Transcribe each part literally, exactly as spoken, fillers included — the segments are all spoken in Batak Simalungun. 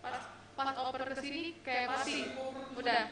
Pas, pas oper ke sini kayak mati. Udah.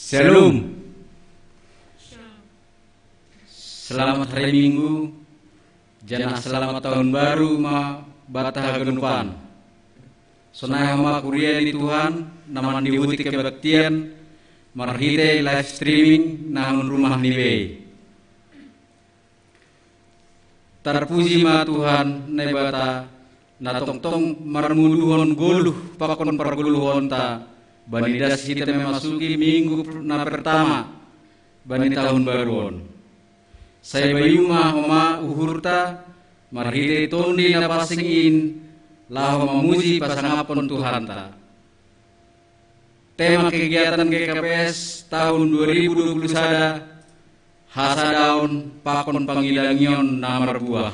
Shalom. Selamat hari Minggu, janah selamat tahun baru ma banta haganupan. Sonai homa kuria ni Tuhan, na mandihuti kebaktian marhitei live streaming na hun rumah ni bei. Tarpuji ma Tuhan Naibata, na tongtong marmuduhon goluh pakon pargoluhonta, bani das hita memasuki minggu na pertama bani tahun baru on. Sai bayu ma homa uhurta marhitei Tondi na pansing in, laho mamuji pasangaphon Tuhanta. Tema kegiatan G K P S tahun dua ribu dua puluh sada, hasadaon pakon pangilangion na marbuah.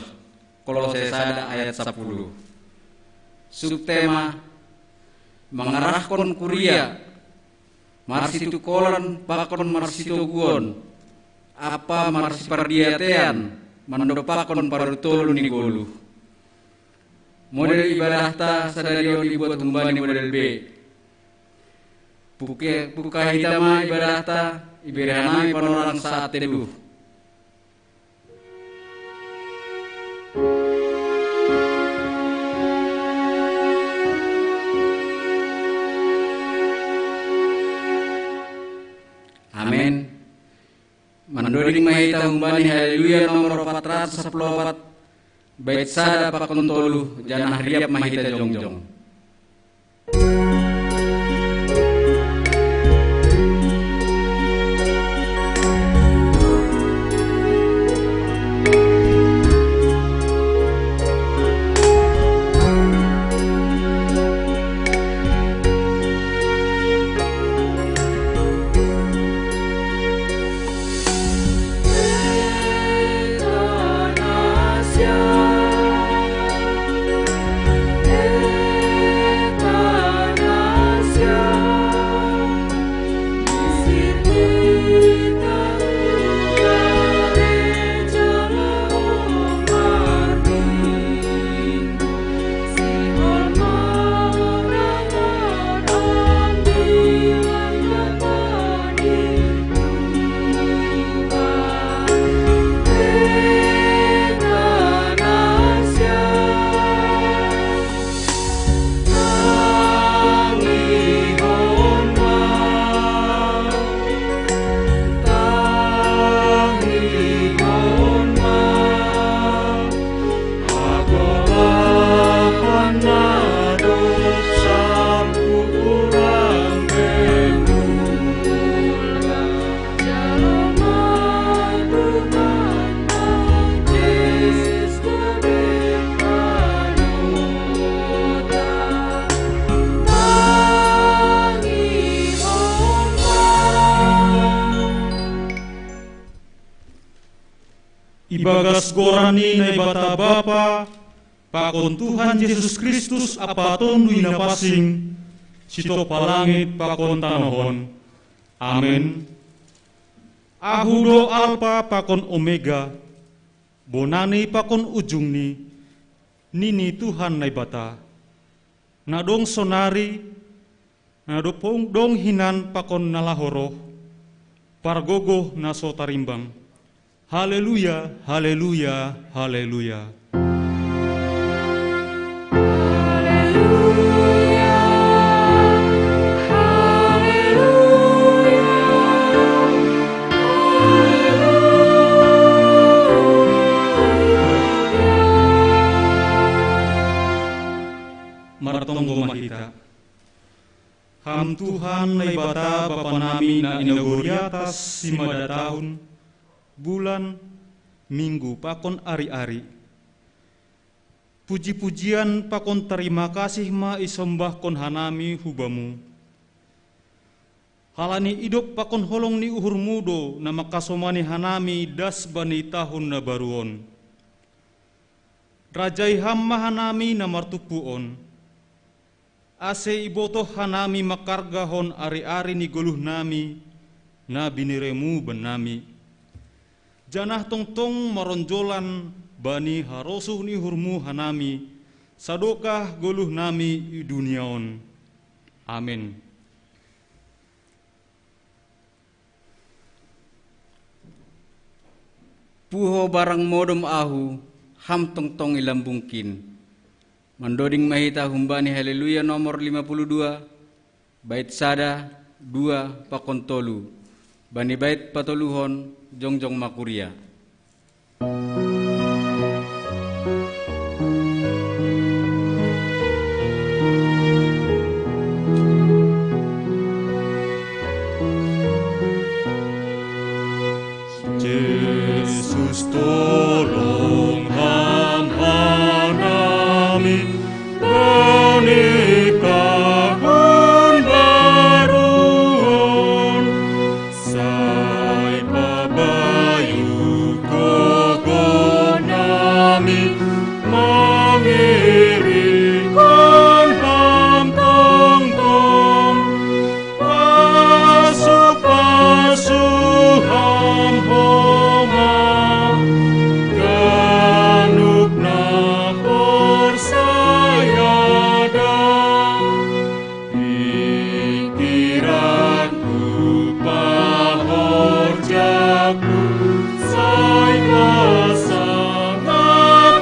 Kolose sada ayat sapuluh. Subtema, mangarahkon kuria, marsitungkolan pakon marsitoguon, ampa marsipardiatean, mandopakkon parutolon ni goluh. Model ibadahta sadari on ibuat humbani model B. Puke-, pungkahi hita ma ibadahta, ibere hanami panorang saat teduh. Amen. Mandoding ma hita humbani Haleluya nomor opat ratus sapuluh opat, bait sada pakon tolu, janah riap ma hita jongjong. Ibagas goran ni Naibata Bapa, pakon Tuhan Jesus Kristus Ampa Tonduy Napansing, sitopah langit pakon tanoh on. Amen. Ahu do Alpa pakon Omega, bonani pakon ujungni, nini Tuhan Naibata. Na dong sonari, na dob dong hinan pakon na laho roh, pargogoh na so tarimbang. Haleluya, haleluya, haleluya. Martonggo ma hita. Ham Tuhan Naibata Bapa nami na inagori atas simada tahun, bulan, minggu pakon ari-ari. Puji-pujian pakon tarima kasih ma isombahkon hanami hu Bamu. Halani idop pakon holong ni uhur-Mu do na mangkasomani hanami das bani tahun na baru on. Rajai Ham ma hanami na martumpu on, ase ibotoh hanami mangkargahon ari-ari ni goluh nami, na binere-Mu bannami. Janah tongtong maronjolan bani harosuh ni uhur-Mu hanami, sadokah goluh nami i dunia on. Amen. Puho barang modom ahu, Ham tongtong i lambungkin. Mandoding ma hita humbani Haleluya nomor lima puluh dua, bait sada, dua, pakon tolu. Bani bait patoluhon, jongjong ma kuria. Jesus, tolong Ham hanami bani kahun baru on, sai pabayuh gogoh nami mangiringhon Ham tongtong. Pasu-pasu Ham homa, ganup na porsaya da. Pikiranku, pahorjaku, sai pasangap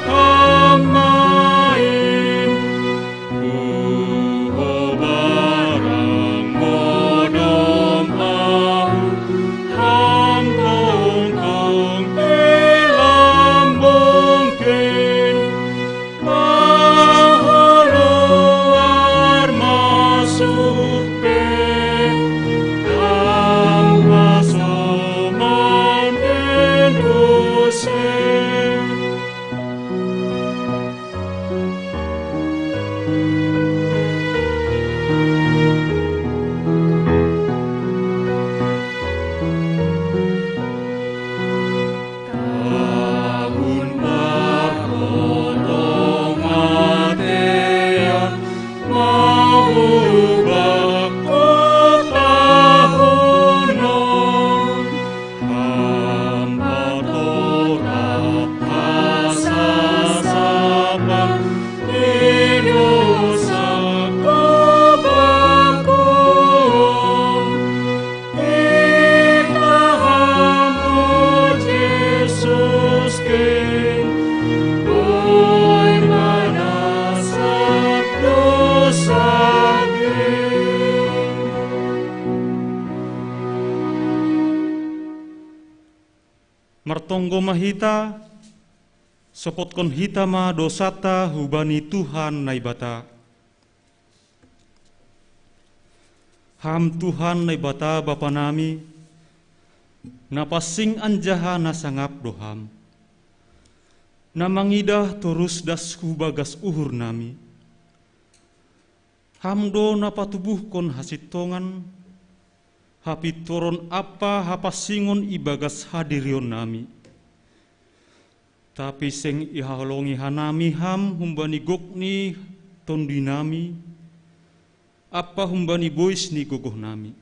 Ham main. Puho barang modom ahu, Ham tongtong i lambungkin. Paholuar masuk pe, Ham hasoman enduse. Tahun parholong atean maubah tahun on. Ham patorap hasasapan, i dosa pabakuon. Itah Ham, o Jesus ken, boi manasap dosa ken. Martonggo ma hita, sopotkon hita ma dousanta hubani Tuhan Naibata. Ham Tuhan Naibata Bapa nami, na pansing anjaha na sangap do Ham, na mangidah torus das hu bagas uhur nami. Ham do na patubuhkon hasintongan, hapintoron ampa hapansingon ibagas hadirion nami. Tapi seng ihaholongi hanami Ham humbani gok ni tondui nami, ampa humbani bois ni gogoh nami.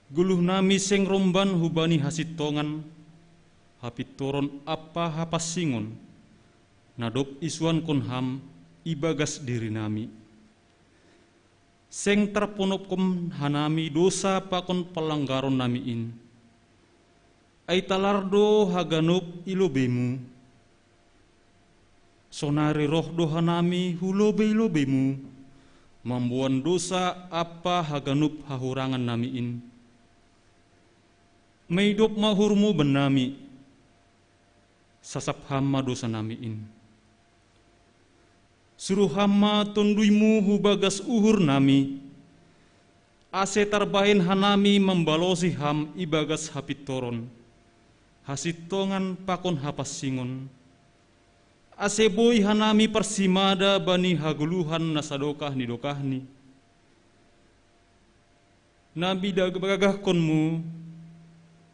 Goluh nami seng romban hubani hasintongan, hapintoron ampa hapansingon, na dob isuankon Ham ibagas diri nami. Seng tarponopkon hanami dousa pakon panlanggaron nami in. Ai talar do haganup i lobeiMu. Sonari roh do hanami hu lobei-lobeiMu, mamboan dousa ampa haganup hahurangan nami in. Maidop ma uhurMu bannami, sasap Ham ma dousa nami in. Suruh Ham ma TonduyMu hu bagas uhur nami, ase tarbahen hanami mambalosi Ham ibagas hapintoron, hasintongan pakon hapansingon, ase boi hanami parsimada bani hagoluhan na sadokah ni dokahni, na bidagahkonMu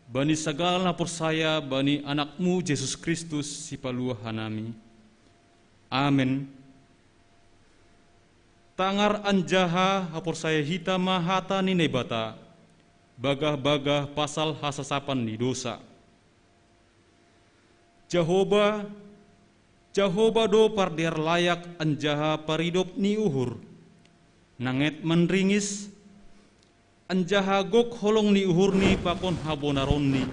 bani sagala na porsaya bani AnakMu Jesus Kristus Sipaluah hanami. Amen. Tangar anjaha haporsaya hita ma hata ni Naibata, bagah-bagah pasal hasasapan ni dousa. Jahowa, Jahowa do pardear layak anjaha paridop ni uhur, na nget manringis, anjaha gok holong ni uhurNi pakon habonaronni,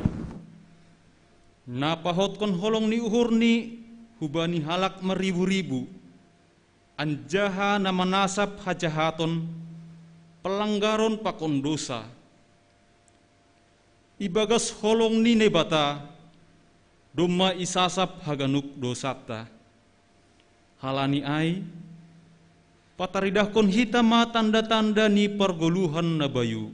na pahotkon holong ni uhurNi hubani halak marribu-ribu, anjaha na manasap hajahaton, panlanggaron pakon dousa. Ibagas holong ni Naibata domma isasap haganup dousanta. Halani ai, pataridahkon hita ma tanda-tanda ni pargoluhan na bayu,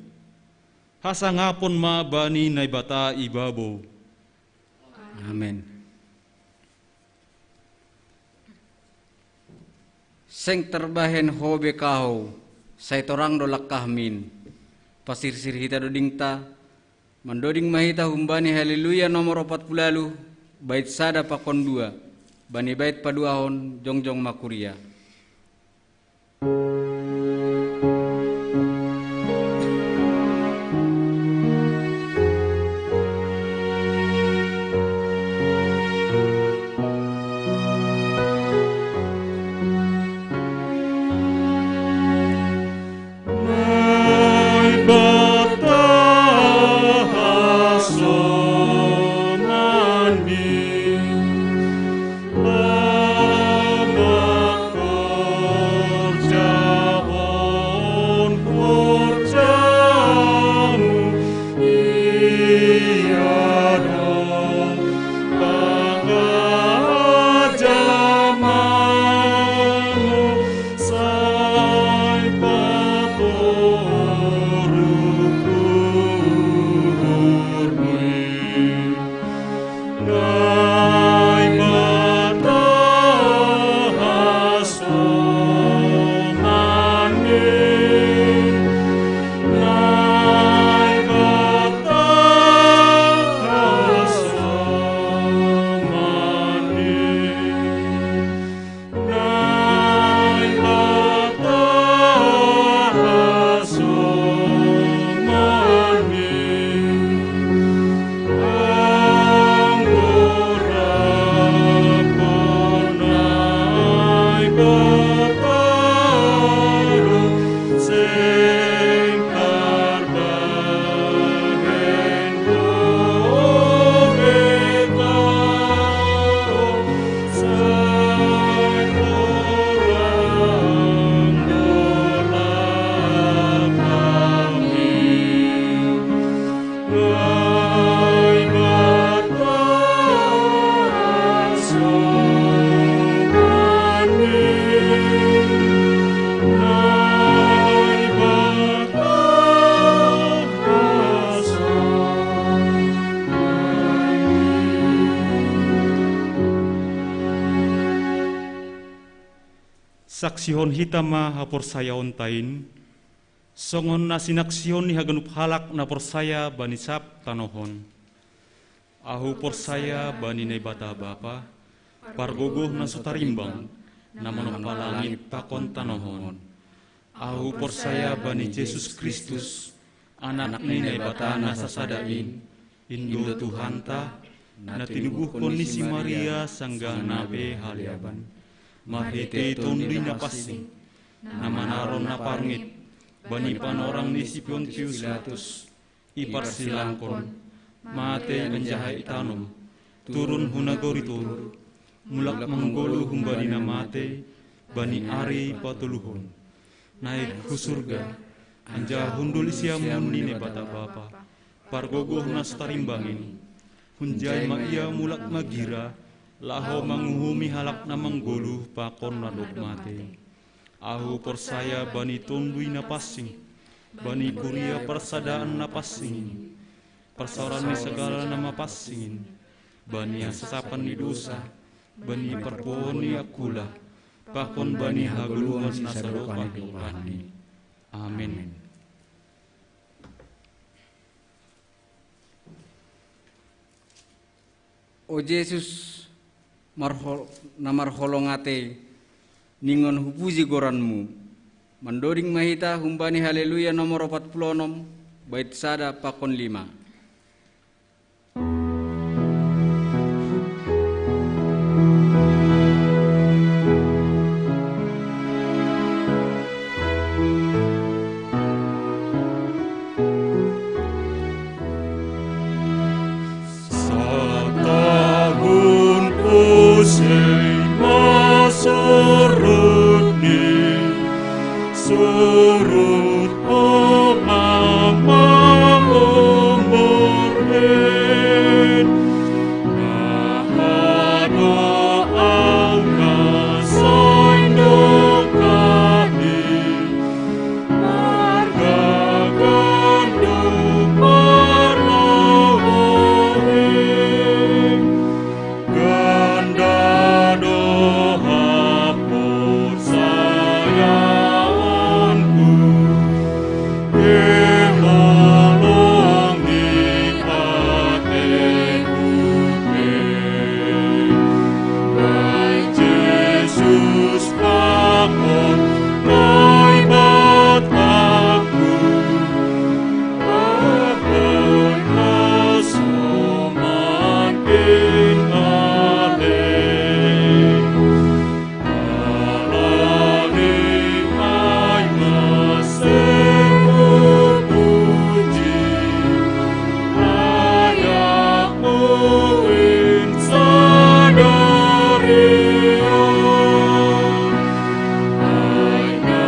hasangapon ma bani Naibata i babou. Amen. Seng tarbahen Ho be kahou, sai torang do langkahmin. Pasirsir hita dodingta, mandoding ma hita humbani Haleluya nomor opat puluh ualuh, bait sada pakon dua, bani bait paduahon jongjong ma kuria. Saksihon hita ma haporsayaonta in, songon na sinaksihon ni haganup halak na porsaya bani sab tanoh on. Ahu porsaya bani Naibata Bapa, pargogoh na so tarimbang, na manompa langit pakon tanoh on. Ahu porsaya bani Jesus Kristus, Anak ni Naibata na sasada in, Indo Tuhanta, na tinubuhkon ni si Maria sanggah na pe haleaban, marhitei Tonduy Napansing, na manaron na parngit bani panorang ni si Pontius Pilatus, iparsilangkon, matei anjaha itanom, turun hu nagori toruh, mulak manggoluh humbani na matei, bani ari patoluhon. Naik hu surga, anjaha hundul i siamun ni Naibata Bapa, pargogoh na so tarimbang in. Hunjai ma Ia mulak magira, laho manguhumi halak na manggoluh pakon na dob matei. Ahu porsaya bani Tonduy Napansing, bani kuria parsadaan na pansing in, parsaoran ni sagala na mapansing in, bani hasasapan ni dousa, bani parpuhoon ni angkula, pakon bani hagoluhan na sadokah dopan i. Amen. O Jesus, marhol-, na marholong atei, ningon hupuji goran-Mu. Mandoding ma hita humbani Haleluya nomor opat puluh onom, bait sada pakon lima. Satahun use ma surut ni, surut ho ma maombor en. Mahado au na sai dokah i, margagan do parlahori. Ganda do haporsayaonku, iholongi ateiku pe. Bahen Jesus pakon Naibataku, pakon hasoman in ale. Ala ni ai ma sai hupuji, layak-Mu in sadari on. Ai na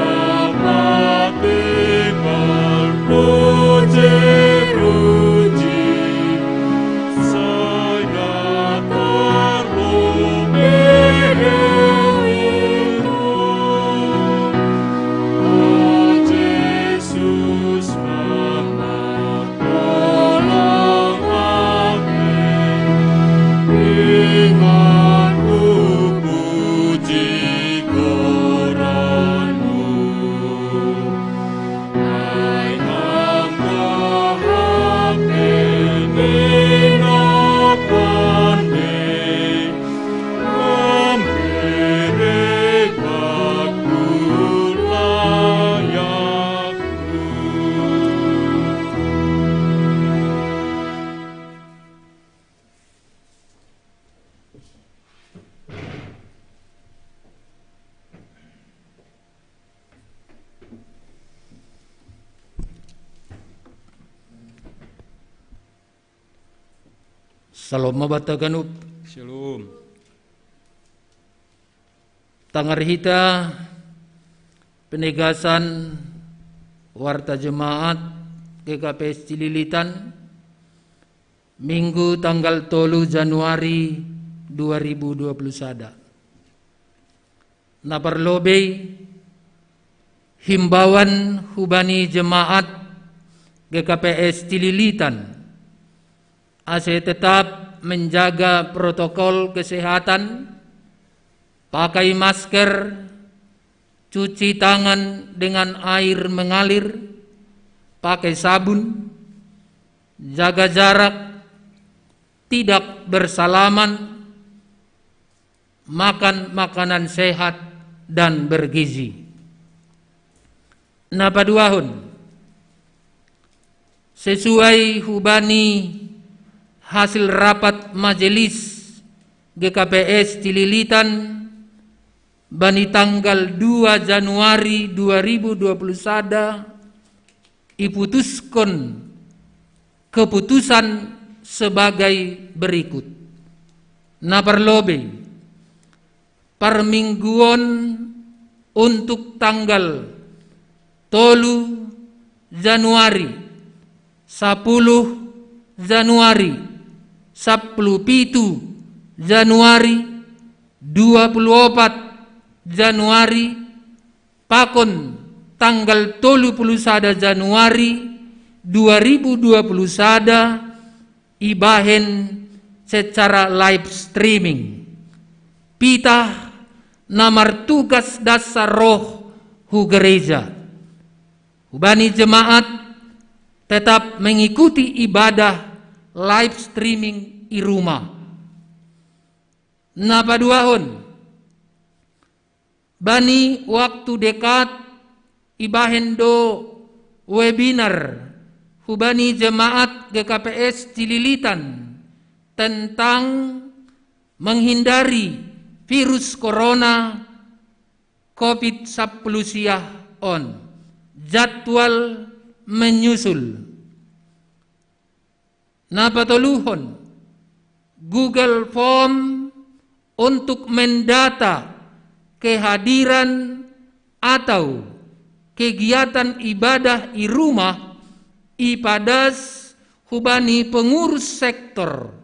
patei parpuji-puji, sai na tarlobei i. O Jesus, Mama, tolong atei, ingot hupuji goran-Mu. Ai Angka hapene na pandei, mamberehon aku layak-Mu. Syalom ma banta ganup. Syalom. Tangar hita penegasan warta jemaat G K P S Cililitan, Minggu tanggal tolu Januari dua ribu dua puluh sada. Na parlobei, himbauan hubani jemaat G K P S Cililitan, ase tetap menjaga protokol kesehatan, pakai masker, cuci tangan dengan air mengalir, pakai sabun, jaga jarak, tidak bersalaman, makan makanan sehat dan bergizi. Na paduahon, sesuai hubani hasil rapat majelis G K P S Cililitan bani tanggal dua Januari dua ribu dua puluh sada, iputuskon keputusan sebagai berikut. Na parlobei, parmingguon untuk tanggal tolu Januari, sapuluh Januari, sapuluh pitu Januari, dua puluh opat Januari, pakon tanggal tolu puluh sada Januari dua ribu dua puluh sada, ibahen secara live streaming. Pitah na martugas das roh hu gereja, hubani jemaat tetap mengikuti ibadah live streaming i rumah. Na paduahon, bani waktu dekat ibahen do webinar hubani jemaat G K P S Cililitan tentang menghindari virus corona covid sapuluh sia on. Jadwal menyusul. Na patoluhon, Google Form untuk mendata kehadiran atau kegiatan ibadah i rumah ipadas hubani pengurus sektor.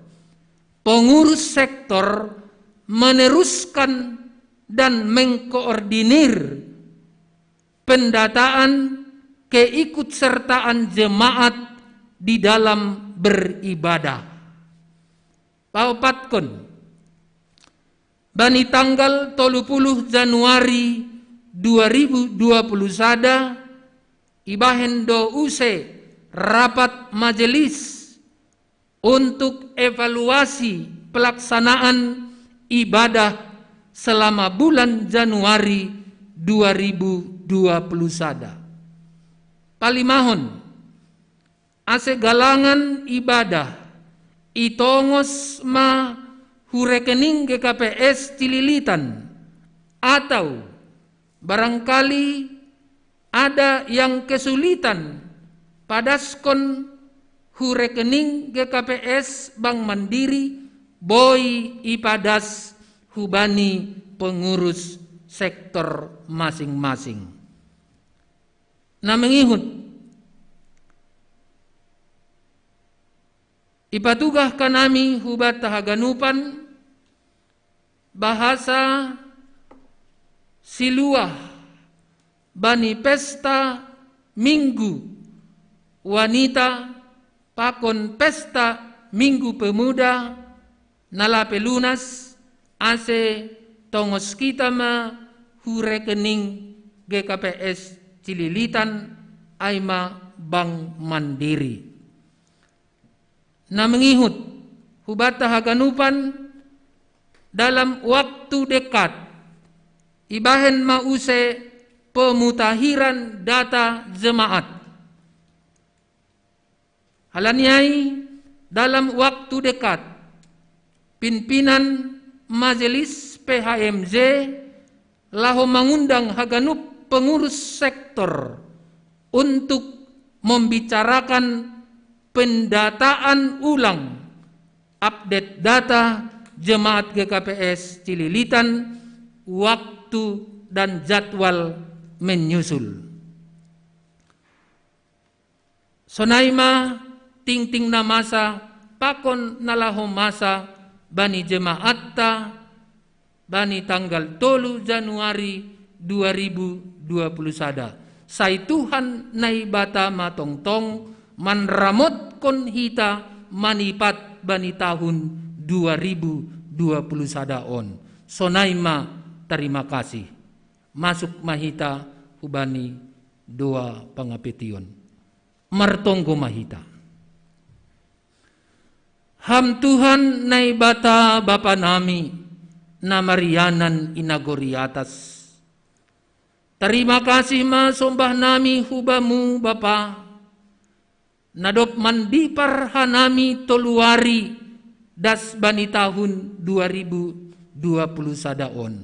Pengurus sektor meneruskan dan mengkoordinir pendataan keikutsertaan jemaat di dalam beribadah. Paopatkon, bani tanggal tolu puluh Januari dua ribu dua puluh sada, ibahen do use rapat majelis untuk evaluasi pelaksanaan ibadah selama bulan Januari dua ribu dua puluh sada. Palimahon, ase galangan ibadah itongos ma hu rekening G K P S Cililitan, atau barangkali ada yang kesulitan, padaskon hu rekening G K P S Bank Mandiri, boi ipadas hubani pengurus sektor masing-masing. Na mengihut, ipatugah hanami hubanta haganupan bahasa siluah bani pesta Minggu Wanita pakon pesta Minggu Pemuda, na lape lunas, ase tongos hita ma hu rekening G K P S Cililitan, ai ma Bank Mandiri. Na mengihut, hubanta haganupan, dalam waktu dekat ibahen ma use pemutahiran data jemaat. Halani ai, dalam waktu dekat, pimpinan Majelis P H M J laho mangundang haganup pengurus sektor untuk membicarakan pendataan ulang, update data jemaat G K P S Cililitan, waktu dan jadwal menyusul. Sonai ma tingting na masa pakon na laho masa bani jemaatta bani tanggal tolu Januari dua ribu dua puluh sada. Sai Tuhan Naibata ma tongtong manramotkon hita manipat bani tahun dua ribu dua puluh sada on. Sonai ma, tarima kasih. Masuk ma hita hubani dua pangapetion. Martonggo ma hita. Ham Tuhan Naibata Bapa nami, na marianan i nagori atas. Tarima kasih ma sombah nami hu Bamu Bapa, na dob mandipar hanami tolu ari das bani tahun dua ribu dua puluh sada on.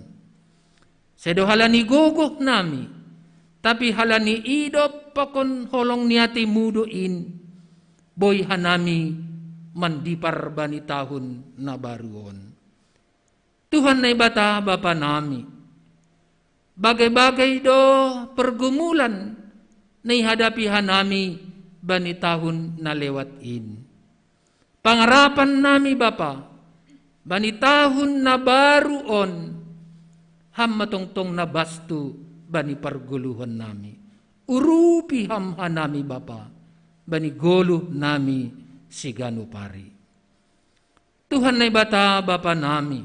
Sedo halani gogoh nami, tapi halani idop pakon holong ni ateMu do in, boi hanami mandipar bani tahun na baru on. Tuhan Naibata Bapa nami, bagai-bagai do pergumulan na ihadapi hanami bani tahun na lewat in. Pangarapan nami Bapa, bani tahun na baru on, Ham ma tongtong na bastu bani pargoluhon nami. Urupi Ham hanami Bapa, bani goluh nami siganup ari. Tuhan Naibata Bapa nami,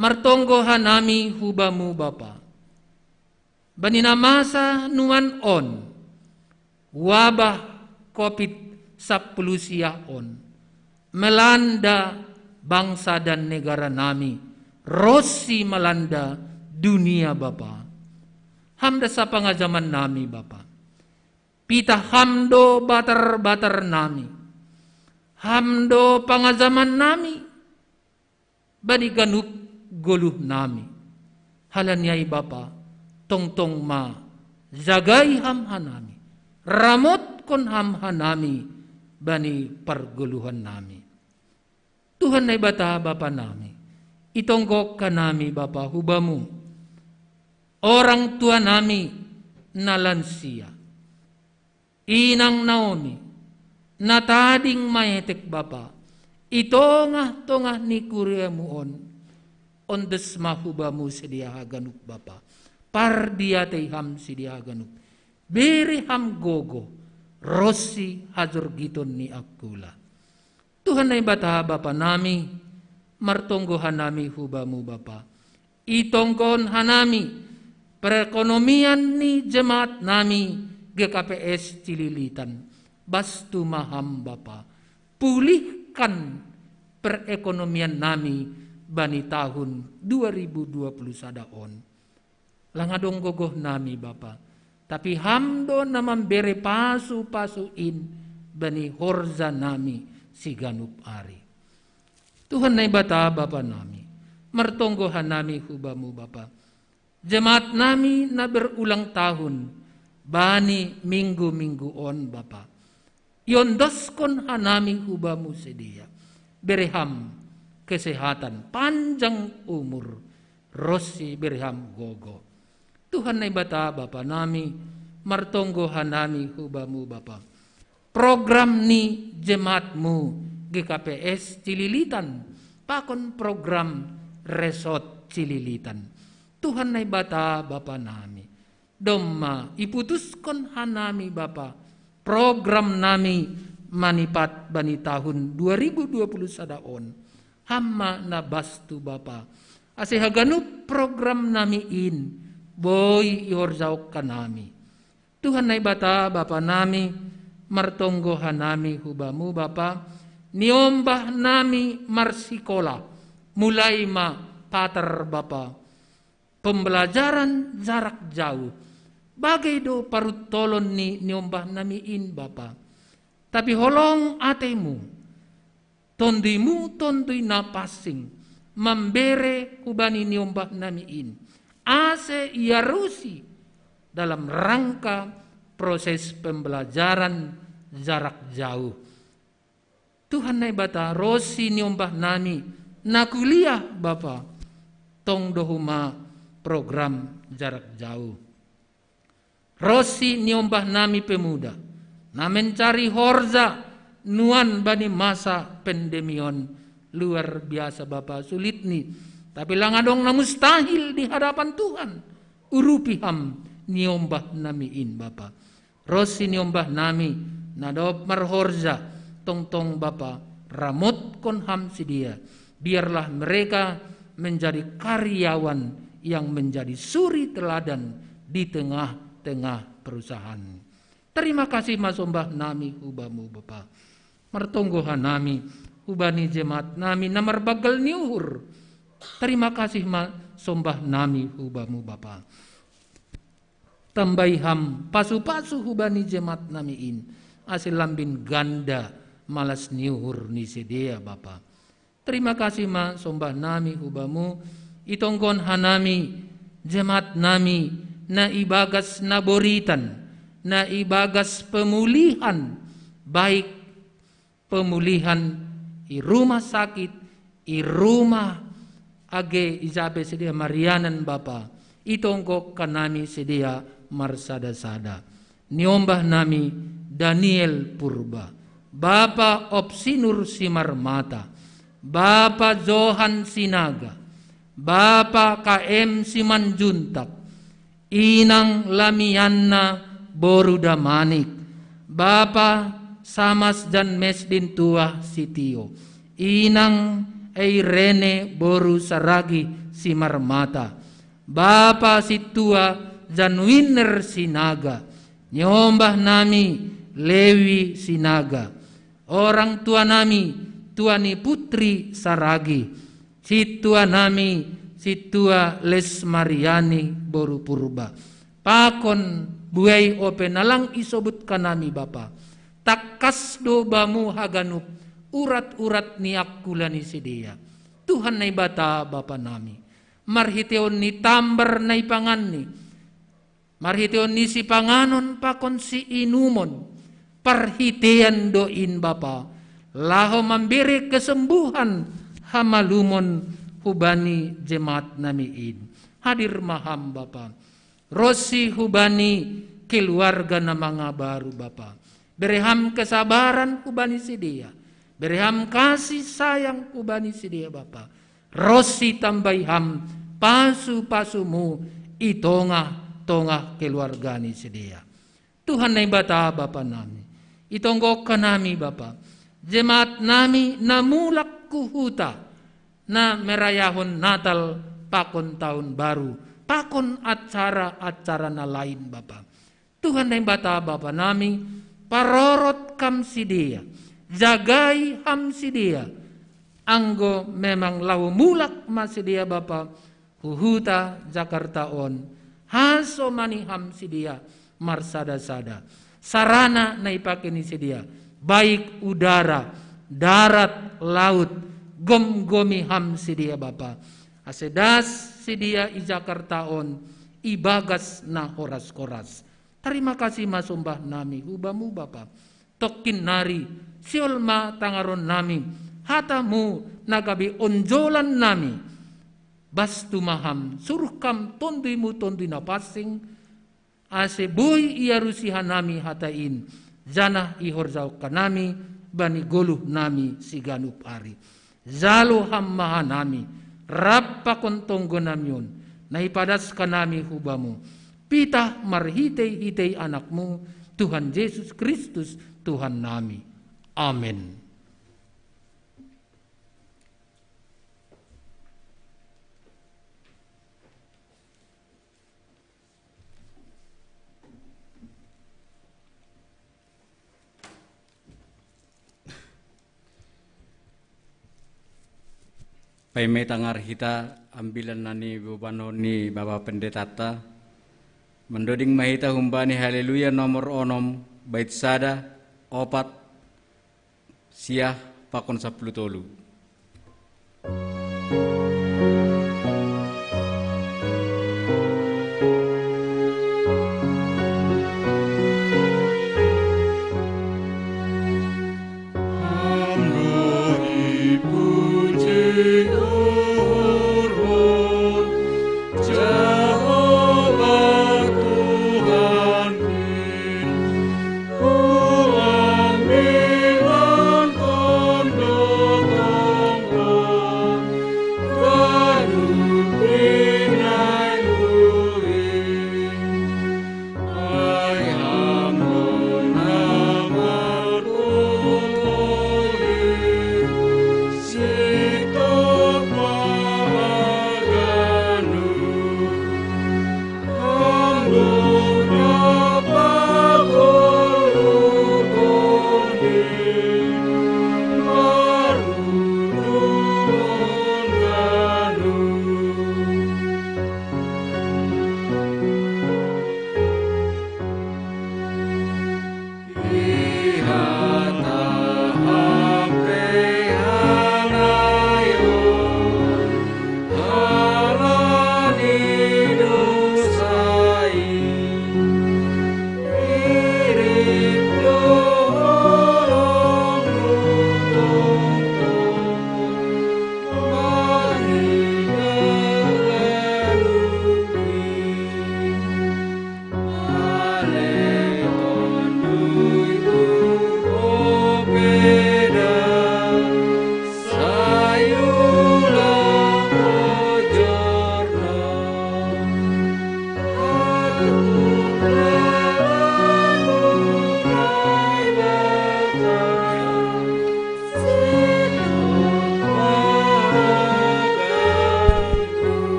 martonggo hanami hu Bamu Bapa, bani na masa nuan on, wabah Covid sampulu sia on melanda bangsa dan negara nami, ronsi melanda dunia Bapa. Ham do sapangajaman nami Bapa. Pitah Ham do batar-batar nami. Ham do pangajaman nami bani ganup goluh nami. Halani ai Bapa, tongtong ma jagai Ham hanami, ramotkon Ham hanami bani pargoluhan nami. Tuhan Naibata Bapa nami, itonggok hanami Bapa hu Bamu orang tua nami na lansia, inang Naomi, na tading maetek Bapa, i tongah-tongah ni kuriaMu on, ondos ma hu Bamu sidea haganup Bapa, pardiatei Ham sidea haganup, bere Ham gogoh, ronsi hajorgiton ni angkula. Tuhan Naibata Bapa nami, martonggo hanami hu Bamu Bapa, itonggohon hanami perekonomian ni jemaat nami G K P S Cililitan. Bastu ma Ham Bapa, pulihkan perekonomian nami bani tahun dua ribu dua puluh sada on. Lang adong gogoh nami Bapa, tapi Ham do na mambere pasu-pasu in bani horja nami siganup ari. Tuhan Naibata Bapa nami, martonggo hanami hu Bamu Bapa, jemaat nami na berulang tahun bani minggu-minggu on Bapa, iondoskon hanami hu Bamu sidea, bere Ham kesehatan, panjang umur, ronsi bere Ham gogoh. Tuhan Naibata Bapa nami, martonggo hanami hu Bamu Bapa, program ni jemaat-Mu G K P S Cililitan, pakon program resort Cililitan. Tuhan Naibata Bapa nami, domma iputuskon hanami Bapa, program nami manipat bani tahun dua ribu dua puluh sada on. Ham ma na bastu Bapa, ase haganup program nami in boi ihorjahon hanami. Tuhan Naibata Bapa nami, martonggo hanami hu Bamu Bapa, niombah nami marsikola, mulai ma patar Bapa, pembelajaran jarak jauh. Bagai do paruntolon ni niombah nami in Bapa. Tapi holong ateMu, TonduyMu tondui na pansing, mambere hubani niombah nami in, ase iarusi dalam rangka proses pembelajaran jarak jauh. Tuhan Naibata, ronsi niombah nami na kuliah Bapa, tong do homa program jarak jauh. Ronsi niombah nami pemuda, na mencari horja nuan bani masa pandemi on, luar biasa Bapa sulitni. Tapi lang adong na mustahil di hadapan Tuhan. Urupi Ham niombah nami in Bapa. Ronsi niombah nami na dob marhorja, tongtong Bapa, ramotkon Ham sidea. Biarlah mereka menjadi karyawan yang menjadi suri teladan di tengah-tengah perusahaan. Tarima kasih ma sombah nami hu Bamu Bapa. Martonggo hanami hubani jemaat nami na marbanggal ni uhur. Tarima kasih ma sombah nami hu Bamu Bapa. Tambai Ham pasu-pasu hubani jemaat nami in, ase lambin ganda malas ni uhur ni sidea Bapa. Tarima kasih ma sombah nami hu Bamu, itonggon hanami jemaat nami na ibagas na boritan, na ibagas pemulihan, baik pemulihan i rumah sakit, i rumah age ija pe sidea marianan Bapa, itonggo hanami sidea marsada-sada. Niombah nami Daniel Purba, Bapa Opsinur Simarmata, Bapa Johan Sinaga, Bapa K M Simanjuntak, Inang Lamianna boru Damanik, Bapa Samas jan Mesdin Tuah Sitio, Inang Eirene boru Saragi Simarmata, Bapa Situa jan Winner Sinaga, niombah nami Lewi Sinaga, orang tua nami Tuani Putri Saragi, situa nami Situa Les Mariani boru Purba. Pakon buei ope na lang isobut hanami Bapa. Tangkas do Bamu haganup urat-urat ni angkula ni sidea. Tuhan Naibata Bapa nami, marhiteion ni tambar na ipanganni, marhiteion ni sipanganon pakon siinumon, parhiteian do in Bapa, laho mambere kesembuhan, hamalumon hubani jemaat nami in. Hadir ma Ham Bapa, ronsi hubani keluarga na mangabaru Bapa. Bere Ham kesabaran hubani sidea, bere Ham kasih sayang hubani sidea Bapa. Ronsi tambai Ham pasu-pasuMu i tongah-tongah keluarga ni sidea. Tuhan Naibata Bapa nami, itonggo hanami Bapa, jemaat nami na mulak hu huta, na merayahon Natal pakon Taon Baru, pakon acara-acara na lain Bapa. Tuhan Naibata Bapa nami, parorot Ham sidea, jagai Ham sidea, anggo memang laho mulak ma sidea Bapa hu huta Jakarta on, hasomani Ham sidea marsada-sada. Sarana na ipake ni sidea, baik udara, darat, laut, gomgomi Ham sidea Bapa. Ase das sidea i Jakarta on, ibagas na horas-horas. Tarima kasih ma sombah nami hu Bamu Bapa. Tongkin nari, sihol ma tangaron nami, hataMu na gabe onjolan nami. Bastu ma Ham, suruh Ham TonduyMu Tonduy Na Pansing, ase boi iarusi hanami hata in, janah ihorjahon hanami bani goluh nami siganup ari. Jalo Ham ma hanami, rap pakon tonggo nami on, na ipadas hanami hu Bamu, pitah marhitei-hitei AnakMu, Tuhan Jesus Kristus, Tuhan nami. Amen. Paima tangar hita ambilan na nibobanon ni Bapa Pendetanta, mandoding ma hita humbani Haleluya nomor onom, bait sada, opat, siah pakon sapuluh tolu.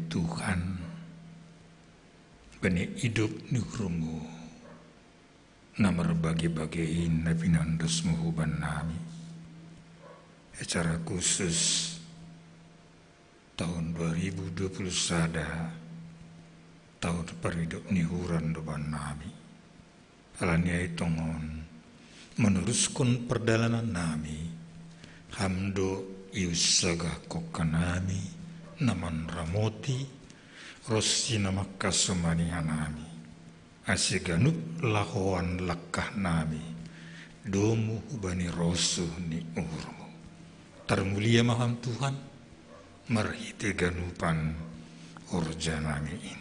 Tuhan, bani idup ni uhurmu na marbage-bagein na pinandosmu huban nami. Secara khusus, tahun dua ribu dua puluh sada, tahun paridup ni uhurmu do bannami. Alani ai tongon, manuruskon pardalanan nami, Ham do iusaha kokanami, na manramoti, ronsi na mangkasomani hanami, ase ganup lahoan langkahnami domu hubani rosuh ni uhurmu. Tarmulia ma Ham Tuhan, marhite ganupan horjanami in.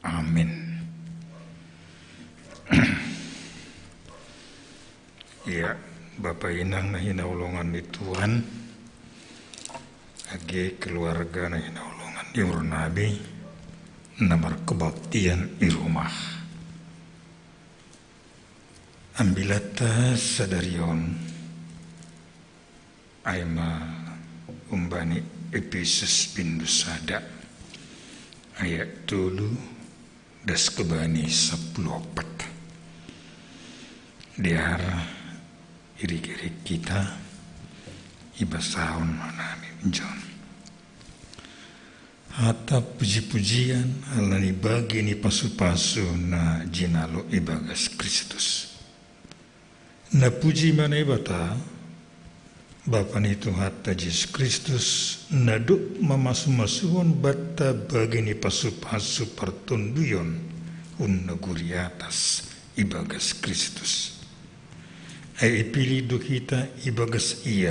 Amin. Ya, Bapa inang na hinaholongan ni Tuhan, age keluarga na hinaholongan ni uhurnami, na markebaktian i rumah. Ambilanta sadari on, ai ma humbani Epesus bindu sada, ayat tolu, das kebani sapuluh opat. Diar irik-irik kita, ibasahon hanami unjon. Hata puji-pujian ala ni bage ni pasu-pasu na jinalo ibagas Kristus. Na puji ma Naibata, Bapa ni Tuhanta Jesus Kristus, na dob mamasu-masuhon banta bage ni pasu-pasu partonduyon hun nagori atas ibagas Kristus. Ai ipilih do hita ibagas Ia,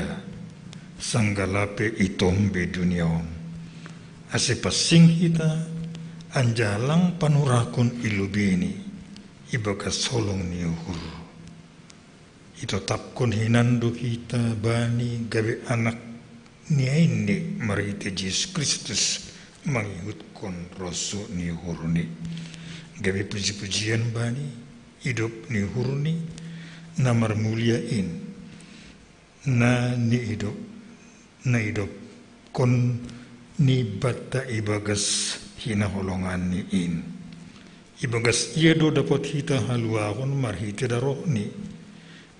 sanggah lape itombe dunia on, ase pansing hita, anjaha lang panurakon i lobeiNi ibagas holong ni uhur. Itotapkon hinan do hita Bani gabe anak ni ainNi marhite Jesus Kristus, mangihutkon rosuh ni uhurNi. Gabe puji-pujian Bani, idop ni uhurNi na marmulia in, na niidop, na idopkonNi banta ibagas hinaholonganNi in. Ibagas Ia do dapot hita haluahon marhite darohNi,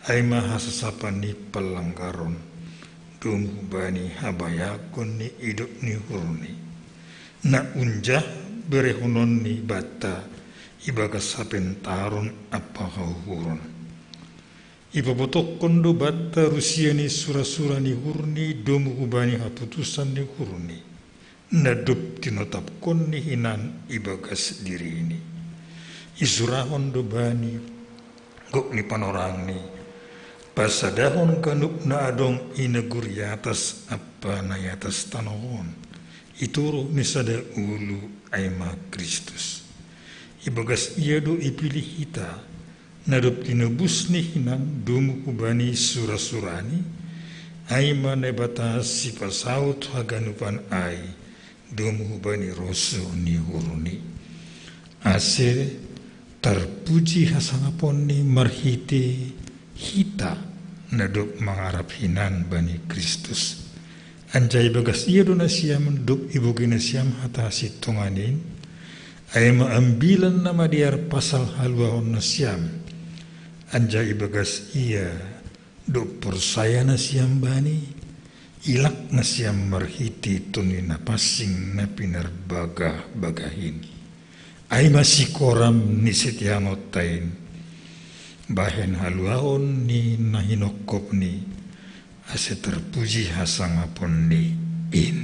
ai ma hasasapan ni panlanggaron, domu hubani habayakon ni idop ni uhurNi, na unjah berehononNi banta ibagas hapentaron ampa hauhuron. Ipabotokkon do banta rusia ni sura-sura ni uhurNi domu hubani haputusan ni uhurNi, na dob tinotapkonNi hinan ibagas diriNi. Isurahon do Bani gok ni panorangNi, pasadahon ganup na adong i nagori atas ampa na i atas tanoh on, i toruh ni sada ulu, ai ma Kristus. Ibagas Ia do ipilih hita, na dob tinobusNi hinan domu hubani sura-suraNi, ai ma Naibata sipasaut haganupan ai, domu hubani rosuh ni uhurNi. Ase tarpuji hasangaponNi marhite hita, na dob mangarap hinan bani Kristus. Anjaha ibagas Ia do nasiam dob ibogei nasiam hata sintongan in, ai ma ambilan na madear pasal haluahon nasiam. Anjaha ibagas Ia dob porsaya nasiam Bani, ilak nasiam marhite Tonduy Napansing na pinarbagah-bagah in. Ai ma sikoram ni sitiaonta in, bahen haluahon ni na hinongkopNi, ase tarpuji hasangaponNi in.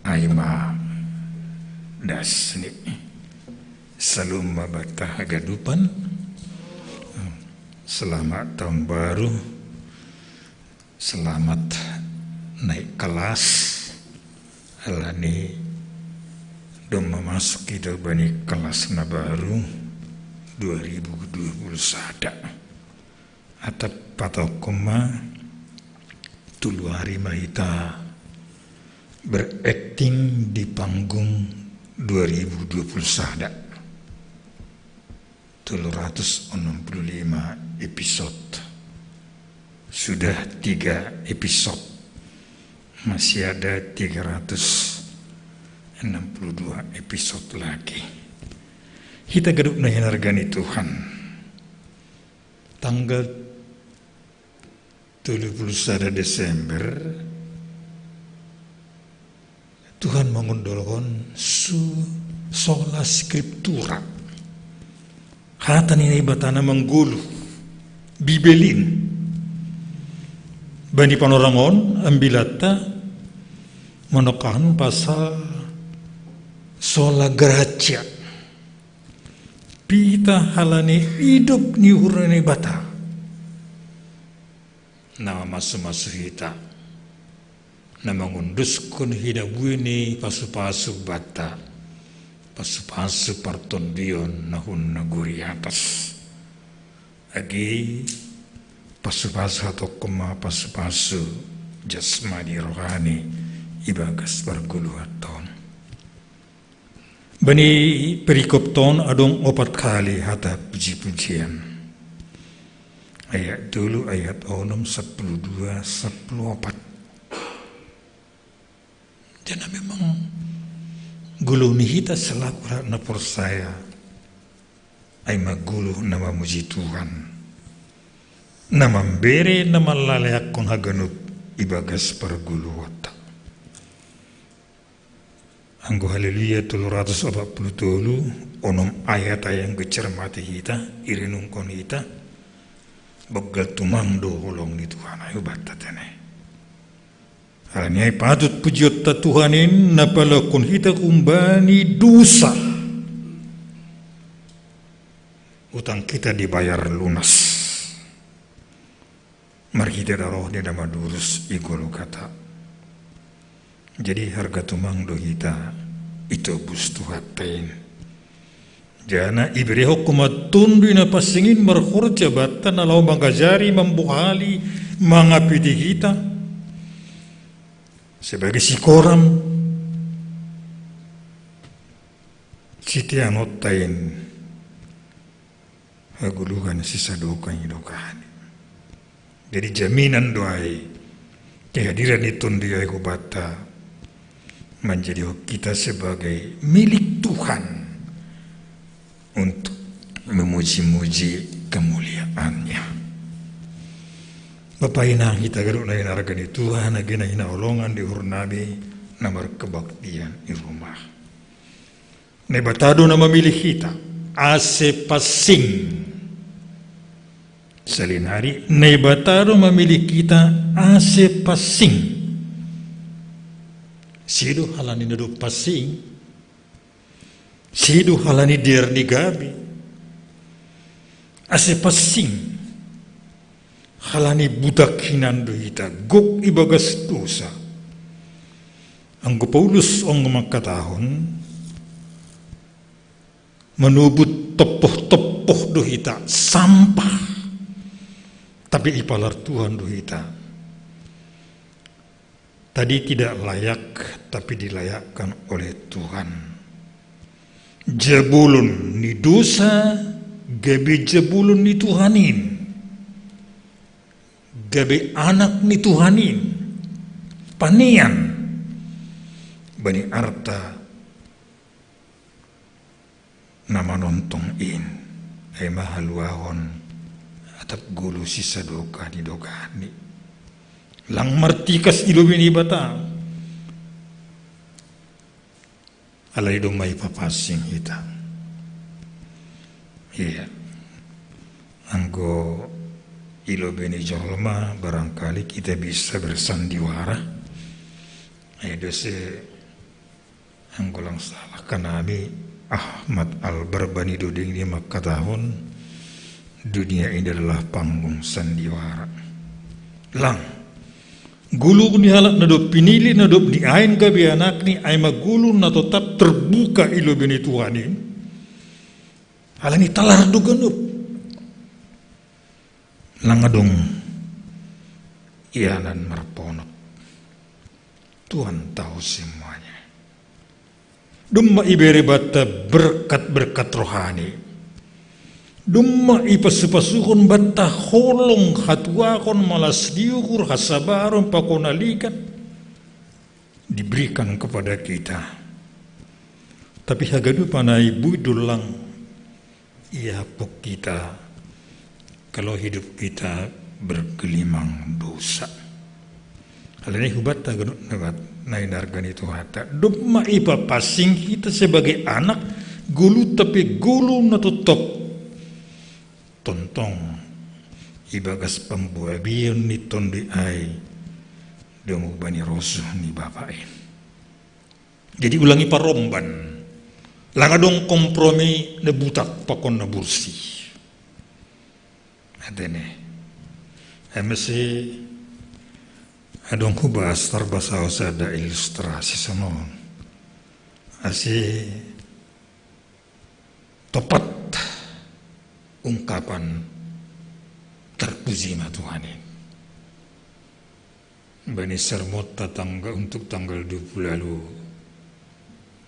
Ai ma dasni. Salom ma banta haganupan. Selamat tahun baru. Selamat naik kelas. Alani domma masuk hita bani kelas na baru dua ribu dua puluh sada. Atap patokom ma, tolu ari ma hita berakting di panggung dua ribu dua puluh sada. Tolu ratus enam puluh lima episode. Sudah tiga episode Masih ada tiga ratus enam puluh dua episode lagi. Hita ganup na hinarga ni Tuhan. Tanggal tolu puluh sada Desember, Tuhan mangundolhon su sola scriptura. Hata ni Naibata na manggoluh, Bibel in. Bani panorang on, ambilatta manokahan pasal sola gratia. Pita halani idop ni uhur ni Naibata na mamasu-masu hita, na mangunduskon hinabui ni pasu-pasu banta, pasu-pasu partondion na hun nagori atas. Agi pasu-pasu hatongkon ma pasu-pasu jasmani rohani ibagas pargoluhanta on. Bani perikopta on adong opat kali hata puji-pujian. Ayat tolu, ayat onom, sapuluh dua, sapuluh opat. Jadi memang goluh ni hita selaku halak na porsaya, ai ma goluh na mamuji Tuhan, na mambere, na manlaleakkon haganup ibagas pargoluhanta. Anggo Haleluya tolu ratus opat puluh tolu, onom ayat ai anggo cermati hita, irenungkon hita, banggal tumang do holong ni Tuhan, ai banta tene. Halani ai patut pujionta Tuhan in na palakkon hita humbani dosa. Utang kita dibayar lunas marhite darah ni na madurus i Golgota. Jadi harga tumang do hita itobus Tuhanta in. Jana iberehon ma Tonduy Napansing in marhorja banta na laho mangajari, mambohali, mangapiti hita sebagai sikoram siteanonta in. Hagoluhan sisadokan i dokahni. Jadi jaminan do ai kehadiran ni Tonduy ai hubanta manjadihon hita sebagai milik Tuhan untuk memuji-muji kemuliaan-Nya. Bapa inang hita ganup na hinarga ni Tuhan, agi na hinaholongan di uhur nami na markebaktian i rumah. Naibata do na mamilih hita ase pansing. Sali nari Naibata do mamilih hita ase pansing. Sedo halani na dob pansing, sedo halani dear ni gabe, ase pansing. Halani butak hinan do hita, gok ibagas dosa. Anggo Paulus on mangkatahon, manobut tompoh-tompoh do hita, sampah. Tapi ipalar Tuhan do hita. Tadi tidak layak, tapi dilayakkan oleh Tuhan. Jabulon ni dosa gabe jabulon ni Tuhan in. Gabe anak ni Tuhan in. Panean bani arta na manontong in. Ai ma haluahon atap goluh sisadokan i dokahni. Lang martikas i lobei ni Naibata. Alai domma ipapansing hita. Iya. Anggo i lobei ni jolma barangkali kita bisa bersandiwara. Ai dose anggo lang salah kanami Ahmad Albar bani doding ni mangkatahon, dunia ini adalah panggung sandiwara. Lang. Goluh ni halak na dob pinilih, na dob niain gabe anakni, ai ma goluh na totap terbuka i lobei ni Tuhan in. Halani talar do ganup. Lang adong ianan marponop. Tuhan tahu semuanya. Domma ibere banta berkat-berkat rohani. Domma ipasupasuhon banta holong, hatuahon, malas ni uhur, hasabaron, pakon na ligat. diberikan kepada kita. Tapi hagadupa nai bui do lang iapok kita, kalau hidup kita bergelimang dosa. Alani hubatta ganup na bat, na hinarga ni Tuhanta. Domma ipapassing hita sebagai anak, goluhta pe goluh na totop. Tontong ibagas pambuabion ni Tonduy ai, dung hubani rosuh ni Bapa i. Jadi ulang iparomban. Lang adong kompromi na butak pakon na bursi. Atene. Emesi adong hubas tarbasao sada ilustrasi sonon. Asi topat ungkapan terpuji ma Tuhan i. Bani sermon ta tanggal, untuk tanggal dua puluh lalu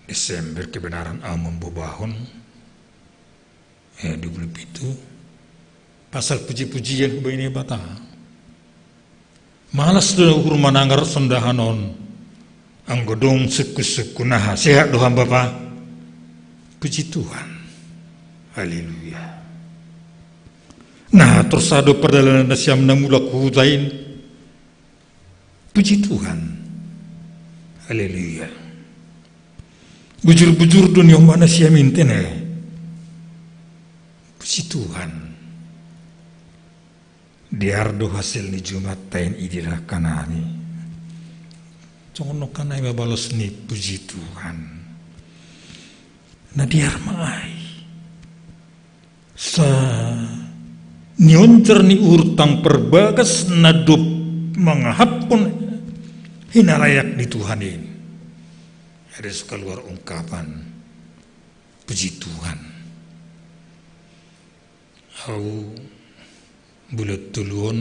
Desember, kebenaran au membobahon, eh, dua puluh pitu, pasal puji-pujian hubaen Naibata. Malas do uhur manangar sondahan on. Anggo dung sukku-sukku naha, sehat do ham Bapa? Puji Tuhan. Haleluya. Nah, torus do pardalanan nasiam na mulak hu huta in. Puji Tuhan. Haleluya. Bujur-bujur do niombah nasiam in tene. Puji Tuhan. Dear do hasil ni Jumat ta in, idilah kanami. Songon nongkanai ma balos ni puji Tuhan. Na dear ma ai. Sa nionjar ni uhur tang parbagas na dob mangahapkon hinalayak ni Tuhan in. Ada so kaluar ungkapan puji Tuhan. Au bulan tolu on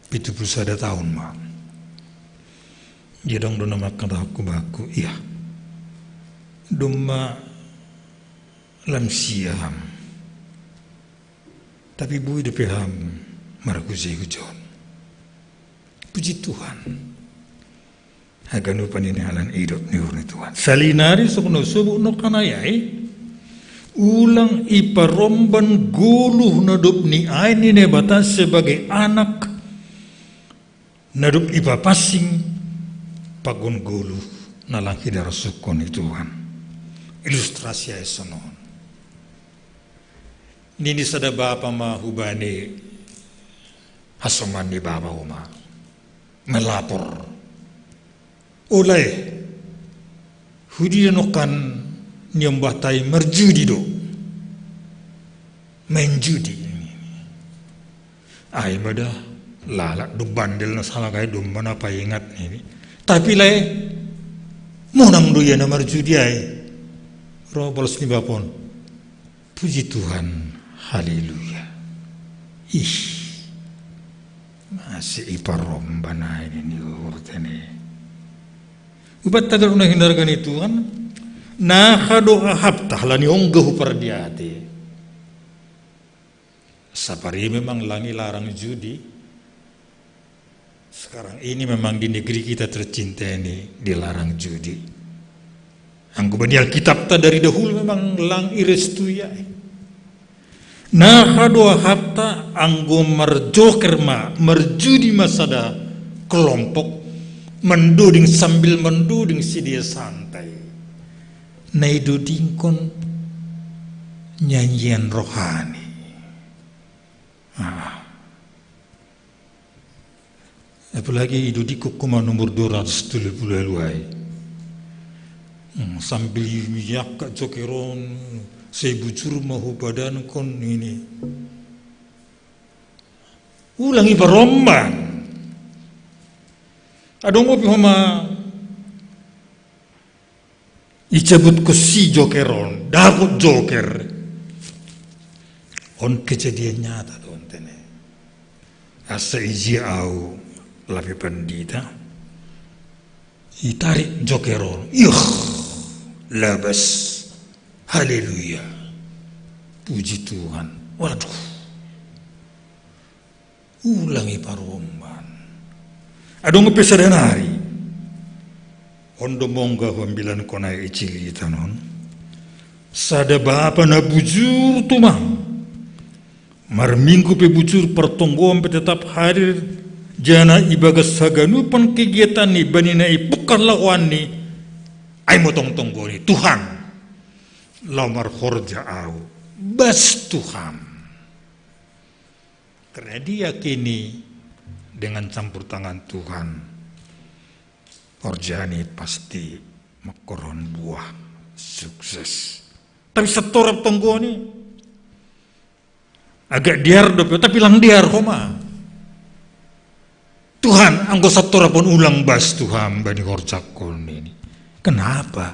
pitu puluh sada taon ma. Ia adong do na mangkatahon hubaku, ia domma lansia ham, tapi boi dope ham marhujai hujon. Puji Tuhan. Haganupan i halani idop ni uhur ni Tuhan. Salinari songon na husubut nongkanai ai, ulang iparomban goluh na dob niain ni Naibata sebagai anak na dob ipapassing pakon goluh na lang hinarsuhon ni Tuhan. Ilustrasi ai sonon. Nini sada bapa ma hubani hasoman ni bapa i ma, melapor. Olo e, hudi do nongkan niombahta i marjudi do. Main judi. Ai ma da, lalap do bandel na sahalak ai, domma na paingat ni. Tapi lae, monang do ia na marjudi ai. Ro balos ni bapa on. Puji Tuhan, haleluya. Ih, masih iparomban ai ni uhurta i. Hubatta ganup na hinarga ni Tuhan, na hadohahapta halani ongga hupardiate. Sapari memang lang ilarang judi. Sekarang ini memang di negeri kita tercinta ini dilarang judi. Anggo bani Alkitabta dari dahulu memang lang irestui ai. Na hadohahapta anggo marjoker ma, marjudi ma sada kelompok, mandoding sambil mandoding sidea santai. Na idodingkon nyanyian rohani. Ah. Apalagi idodingkon ma nomor dua ratus tolu puluh walu ai. Hmm, sambil miak joker on, sai bujur ma hupadankon ini. Ulang iparomban. Adong pe homa icabutkon si joker on, dapot joker. On kejadian nyata do on tene. Asa ijia au lape pandita, itarik joker on. Ih, labas. Haleluya. Puji Tuhan. Waduh. Ulang iparomban. Adong pe sada nari. Ondo mongga pambilan kona icili tanon. Sada bapa na bujur tumang. Marminggu pe bujur, partonggoan pe tetap hadir, jana ibagas haganupan kegiatan ni bani na ipungkah lahoanni, ai motong tonggoni Tuhan. Lau marhorja au, bas Tuhan. Karena dia kini dengan campur tangan Tuhan. Horjani pasti mangkorhon buah sukses. Tapi satorop tonggoni. Agak dear dope, tapi lang dear homa. Tuhan, anggo satorop on ulang bas Tuhan bani horjangkon ini. Kenapa?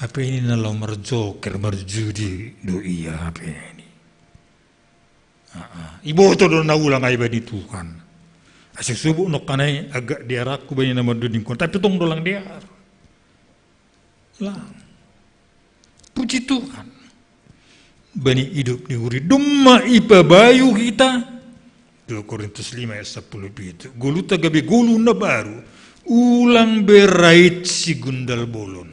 Hape ini na lau marjoker, marjudi do ia hape ini. Iboto do na ulang ai bani Tuhan. Asa subuk nongkan ai agak dear aku bani na mandodingkon, tapi tong do lang dear. Lang. Puji Tuhan. Bani idop ni uhur i domma ipabayu hita. Dua Korintus lima ayat sapuluh pitu. Goluta gabe golu na baru. Ulang be rait sigundal bolon.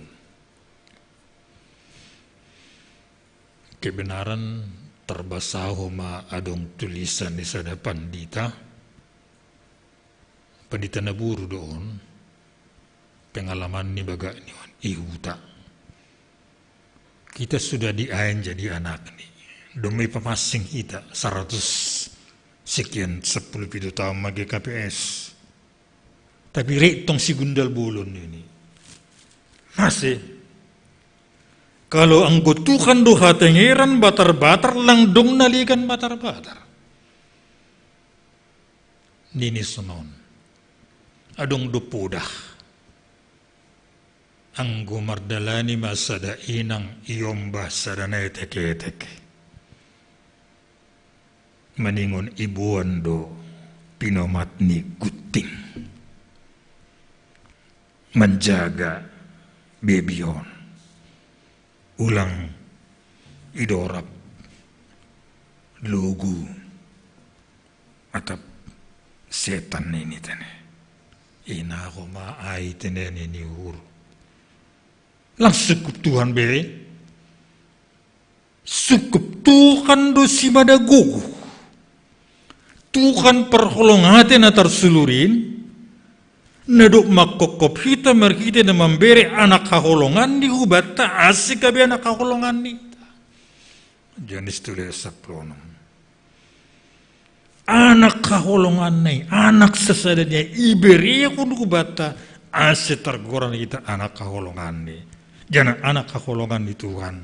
Kebenaran tarbasa homa adong tulisan ni sada pandita. Pandita na boru do on, pengalaman ni bagak ni on, i huta. Kita sudah diain jadi anakni. Domma ipamansing hita, saratus sekian, sapuluh pitu taon ma G K P S. Tapi rait tong sigundal bolon ini. Mase, kalau anggo Tuhan do hatengeran batar-batar, lang dong na legan batar-batar. Nini sonon. Adong do podah. Anggo mardalani ma sada inang iombah sada na etek-etek. Maningon iboan do pinomat ni gunting. Manjaga bebi on. Ulang idorap logu atap setan ini tene. Ina homa ai tene ni uhur. Lang sungkup Tuhan be. Sungkup Tuhan do simada gogo. Tuhan parholong ate na tarsulurin, na dok mangkophop hita marhite na mambere anak haholongan ni hubanta ase gabe anak haholongan ni. Johannes tolu saplonom. Anak haholongan ni, anak sasada ni iberehon hubanta ase targoran hita anak haholongan ni. Jana anak haholongan ni Tuhan.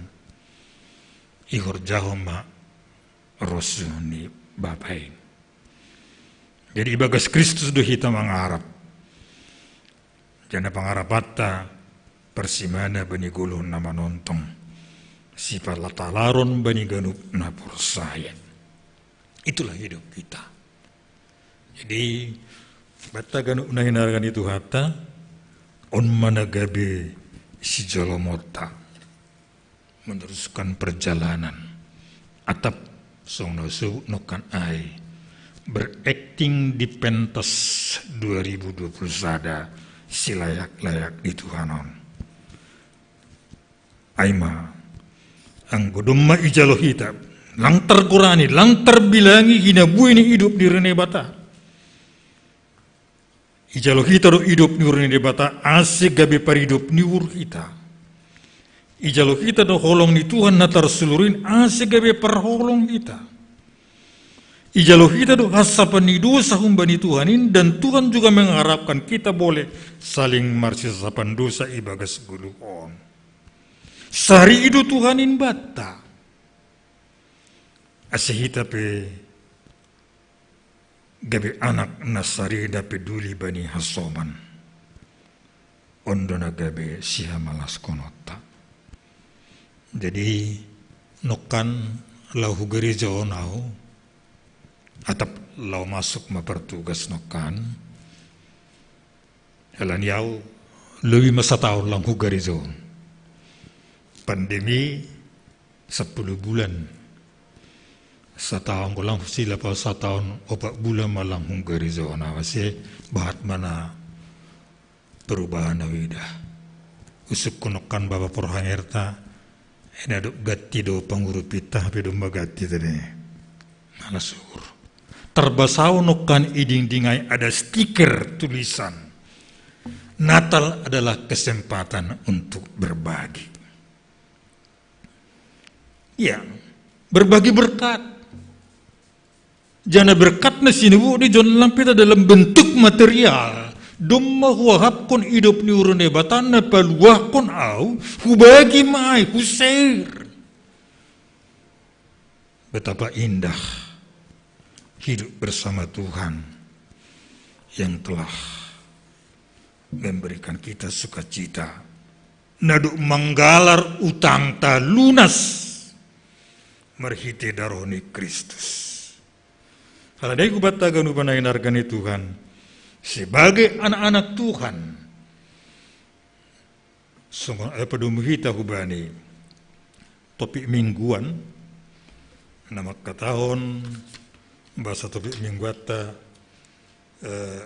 Ihorjahon ma rosuh ni Bapa i. Jadi ibagas Kristus do hita mangarap. Jana pangarapanta parsimana bani goluh na manontong. Sipalatalaron bani ganup na porsaya. Itulah hidup kita. Jadi banta ganup na hinarga ni Tuhanta, on ma na gabe sijolomonta meneruskan perjalanan. Atap song na subuk nongkan ai berakting di pentas dua ribu dua puluh sada silayak-layak di Tuhan on. Ai ma anggo domma ijalo hita lang targorani, lang tarbilangi hinabuhi ni idop ni Renebata. Ijalo hita do idop ni uhur ni Debata ase gabe paridop ni uhur hita. Ijalo hita do holong ni Tuhan na tarsulurin ase gabe parholong hita. Ijalo hita do hasapan ni dosa humbani Tuhan in, dan Tuhan juga mengharapkan kita boleh saling marsisapan dosa ibagas goluh on. Sari do Tuhan in banta. Ase hita pe gabe anak na sari na peduli bani hasoman. On do na gabe sihamalaskononta. Jadi nongkan laho hu gareja on ahu, atap laho masuk ma partugas nongkan. Alani ahu lobi ma sataon lang hu gareja on. Pandemi sapuluh bulan. Sataon, golang silap ahu sataon opat bulan ma lang hu gareja on, ase bahat ma na Perubahan na wida. Usuk kunokan bapa porohangerta, ena do gati do panguru pita, hape do magati tadi. Mana syukur. Terbasau nokan iding dingai ada stiker tulisan. Natal adalah kesempatan untuk berbagi. Ya, berbagi berkat. Jana berkat na sinubu di John Lampita dalam bentuk material. Domma huahapkon idop ni urune batana paluahkon au, hubagi mai, husair. Betapa indah hidup bersama Tuhan yang telah memberikan kita sukacita. Nado manggalar utangta lunas marhite daroni Kristus. Kalau dari kubat tagan ubana inargani Tuhan, sebagai anak-anak Tuhan, Songon ai padomu hita hubani topik mingguan, na mangkatahon bahasa topik mingguanta, eh,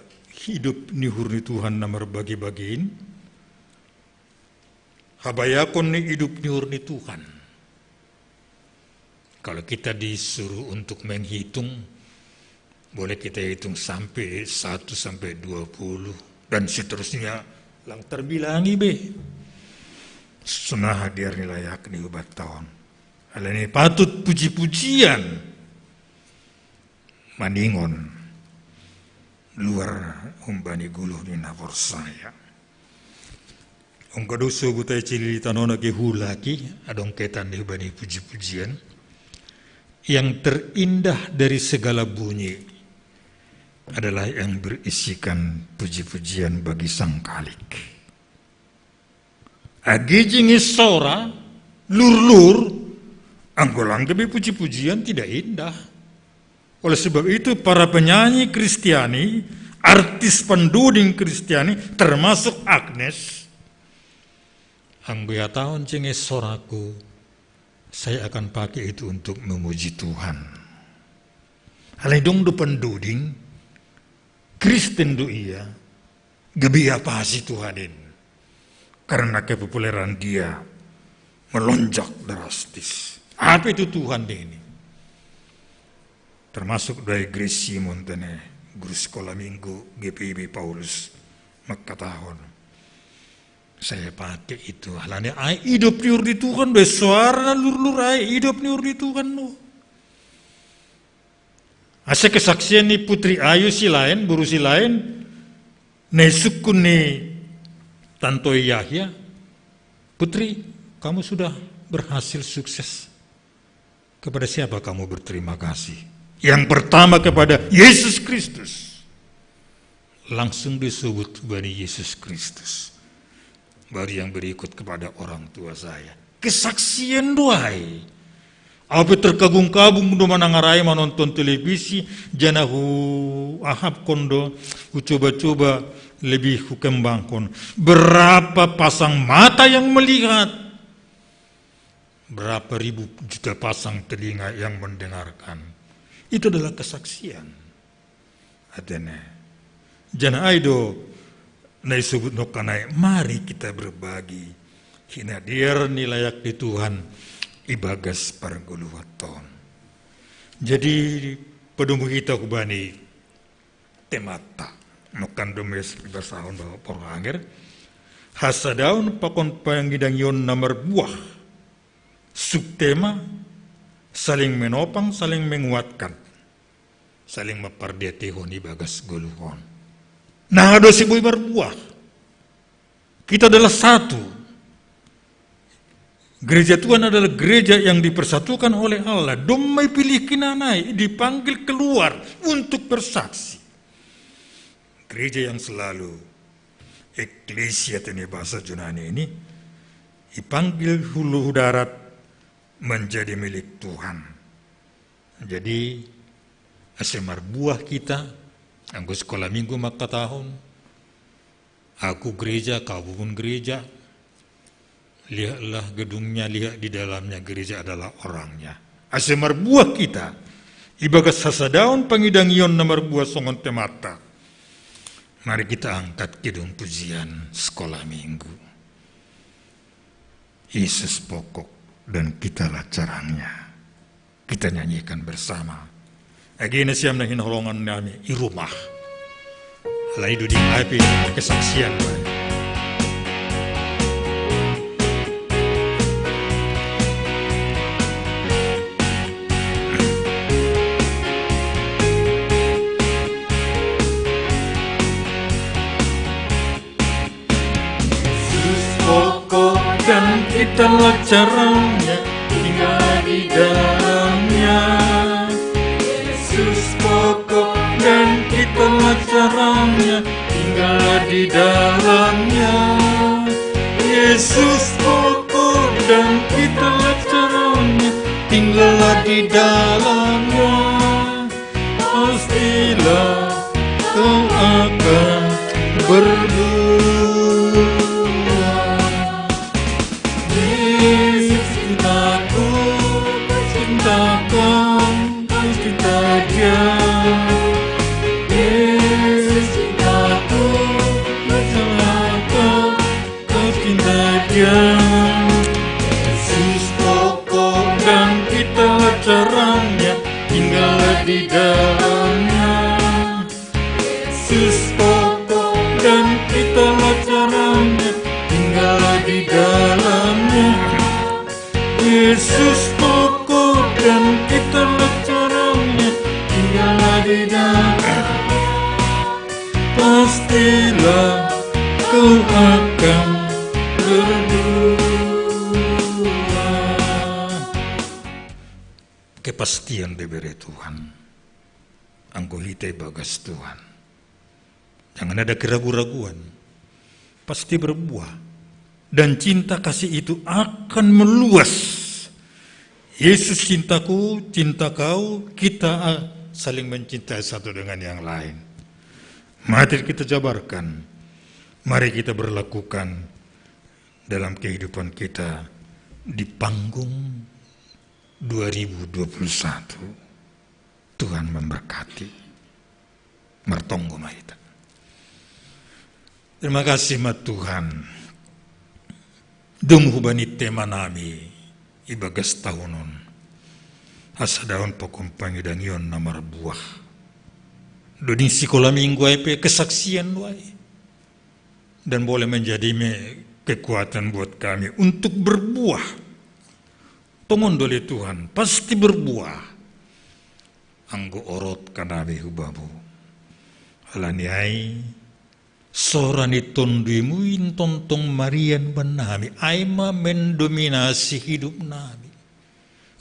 hidup ni uhur ni Tuhan na marbagi-bagiin, habayakon ni hidup ni uhur ni Tuhan. Kalau kita disuruh untuk menghitung, boleh kita hitung sampai satu sampai dua puluh dan seterusnya, lang terbilangi be. Sunaha diar ni layak ni ubat taon. Alani patut puji-pujian. Maningon luar humbani guluh ni na porsaya. Ongka do sobutai cilili tanona ke hulaki, adong ketan di bani puji-pujian. Yang terindah dari segala bunyi adalah yang berisikan puji-pujian bagi Sang Kalik. Agi jingi sora, lur-lur, anggo lang gabe puji-pujian tidak indah. Oleh sebab itu, para penyanyi Kristiani, artis penduding Kristiani, termasuk Agnes, anggo ia tahun jingi soraku, saya akan pakai itu untuk memuji Tuhan. Alai dong do penduding, Kristen do ia, gabe ia pasi Tuhan in. Karena kepopuleran dia melonjak drastis. Apa itu Tuhan ini? Termasuk dari Grace Simon tene, guru sekolah minggu G P I B Paulus, mangkatahon. Saya pakai itu. Alani ai idop ni uhur ni Tuhan, be soara na lur-lur ai idop ni uhur ni Tuhan no. Asa kesaksian ni Putri Ayu si laen, boru si laen, na isungkun ni Tantoy Yahya, "Putri, kamu sudah berhasil sukses. Kepada siapa kamu berterima kasih?" "Yang pertama kepada Yesus Kristus." Langsung disebut bani Yesus Kristus. Baru yang berikut kepada orang tua saya. Kesaksian do ai. Au pe terkagum-kagum do manangar ai, manonton televisi, jana huahapkon do, hucoba-coba lebih hukembangkon. Berapa pasang mata yang melihat, berapa ribu juta pasang telinga yang mendengarkan. Itu adalah kesaksian. Atene. Jana ai do na isebut nokan ai, mari kita berbagi. Hinadiar ni layak ni Tuhan ibagas pargoluhan ton. Jadi, padomu hita hubani temata. Nokan do mes ibasahon bahwa porhanger. Hasadaon pakon pangidangion na marbuah. Subtema, saling menopang, saling menguatkan. Saling mapardiatehon ibagas goluhon. Nah, dosi boi marbuah. Kita adalah satu. Gereja Tuhan adalah gereja yang dipersatukan oleh Allah. Domma ipilih hinan ai, dipanggil keluar untuk bersaksi. Gereja yang selalu, eklesia tene bahasa Junani ini, ipanggil hulu darat menjadi milik Tuhan. Jadi, asa marbuah kita, anggo sekolah minggu mangkatahon, aku gereja, kamu pun gereja, lihatlah gedungnya, lihat di dalamnya, gereja adalah orangnya. Asa marbuah kita, ibagas hasadaon pangidangion na marbuah songon temata. Mari kita angkat kidung pujian sekolah minggu. Yesus pokok dan kitalah carangnya. Kita nyanyikan bersama. Agi na siam na hinaholongan nami i rumah. Alai duding api kesaksian. Yesus pokok dan kitalah carangnya, tinggal di dalamnya. Yesus pokok dan kitalah carangnya, tinggal di dalamnya. Yesus pokok dan kitalah carangnya, tinggallah di dalamnya. Pastilah kau akan berbuah. Yesus cintaku, cinta kau, kau cinta dia. Yesus cintaku, cinta kau, kau cinta dia. Yesus pokok dan kitalah carangnya, tinggal di dalamnya. Yesus pokok dan kitalah carangnya, tinggal di dalamnya. Yesus pokok dan kitalah carangnya, tinggal di dalamnya. Pastilah kau akan berbuah. Kepastian diberi Tuhan. Anggo hita ibagas Tuhan. Jangan ada keragu-raguan. Pasti berbuah. Dan cinta kasih itu akan meluas. Yesus cintaku, cinta kau, kita, ah, saling mencintai satu dengan yang lain. Mari kita jabarkan. Mari kita berlakukan dalam kehidupan kita di panggung dua ribu dua puluh satu. Tuhan memberkati. Martonggo ma hita. Terima kasih ma Tuhan. Dung hubani tema nami ibagas tahun on. Asa daon pakompangion na marbuah. Doding sikola minggu ai pe kesaksian do ai. Dan boleh menjadi me-, kekuatan buat kami untuk berbuah. Tongon do ale Tuhan, pasti berbuah. Anggo orot hanami hu Bamu. Alani ai, sora ni TonduiMu i tongtong marian bannami, ai ma mendominasi hidup nami.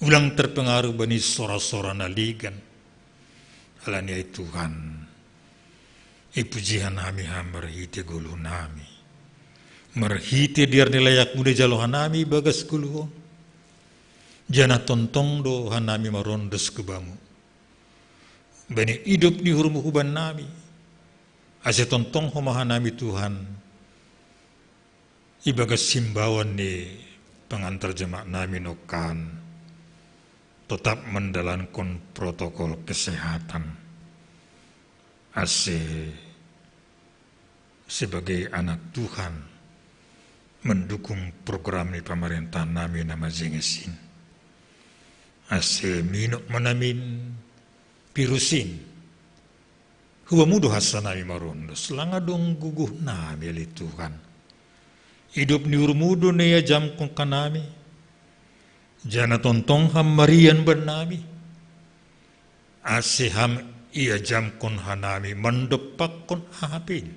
Ulang terpengaruh bani sora-sora na ligan. Alani ai Tuhan, ipuji hanami Ham marhite ngolu nami. Marhite dear ni layakMu dijalo hanami ibagas ngolu on. Janah tongtong do hanami marondos hu Bamu. Bani idop ni uhurMu hubannami. Ase tongtong homa hanami Tuhan. Ibagas himbauan ni pengantar jemaat nami nongkan tetap mendalankon protokol kesehatan. Ase sebagai anak Tuhan mendukung program ni pamarentahan nami na majenges in. Ase minok ma namin virus in. Hu Bamu do hansa nami marondos, lang adong gogoh nami ale Tuhan. Idop ni uhurMu do na iajamkon hanami. Janah tongtong Ham marian bannami. Ase Ham iajamkon hanami mandompakkon aha pe in.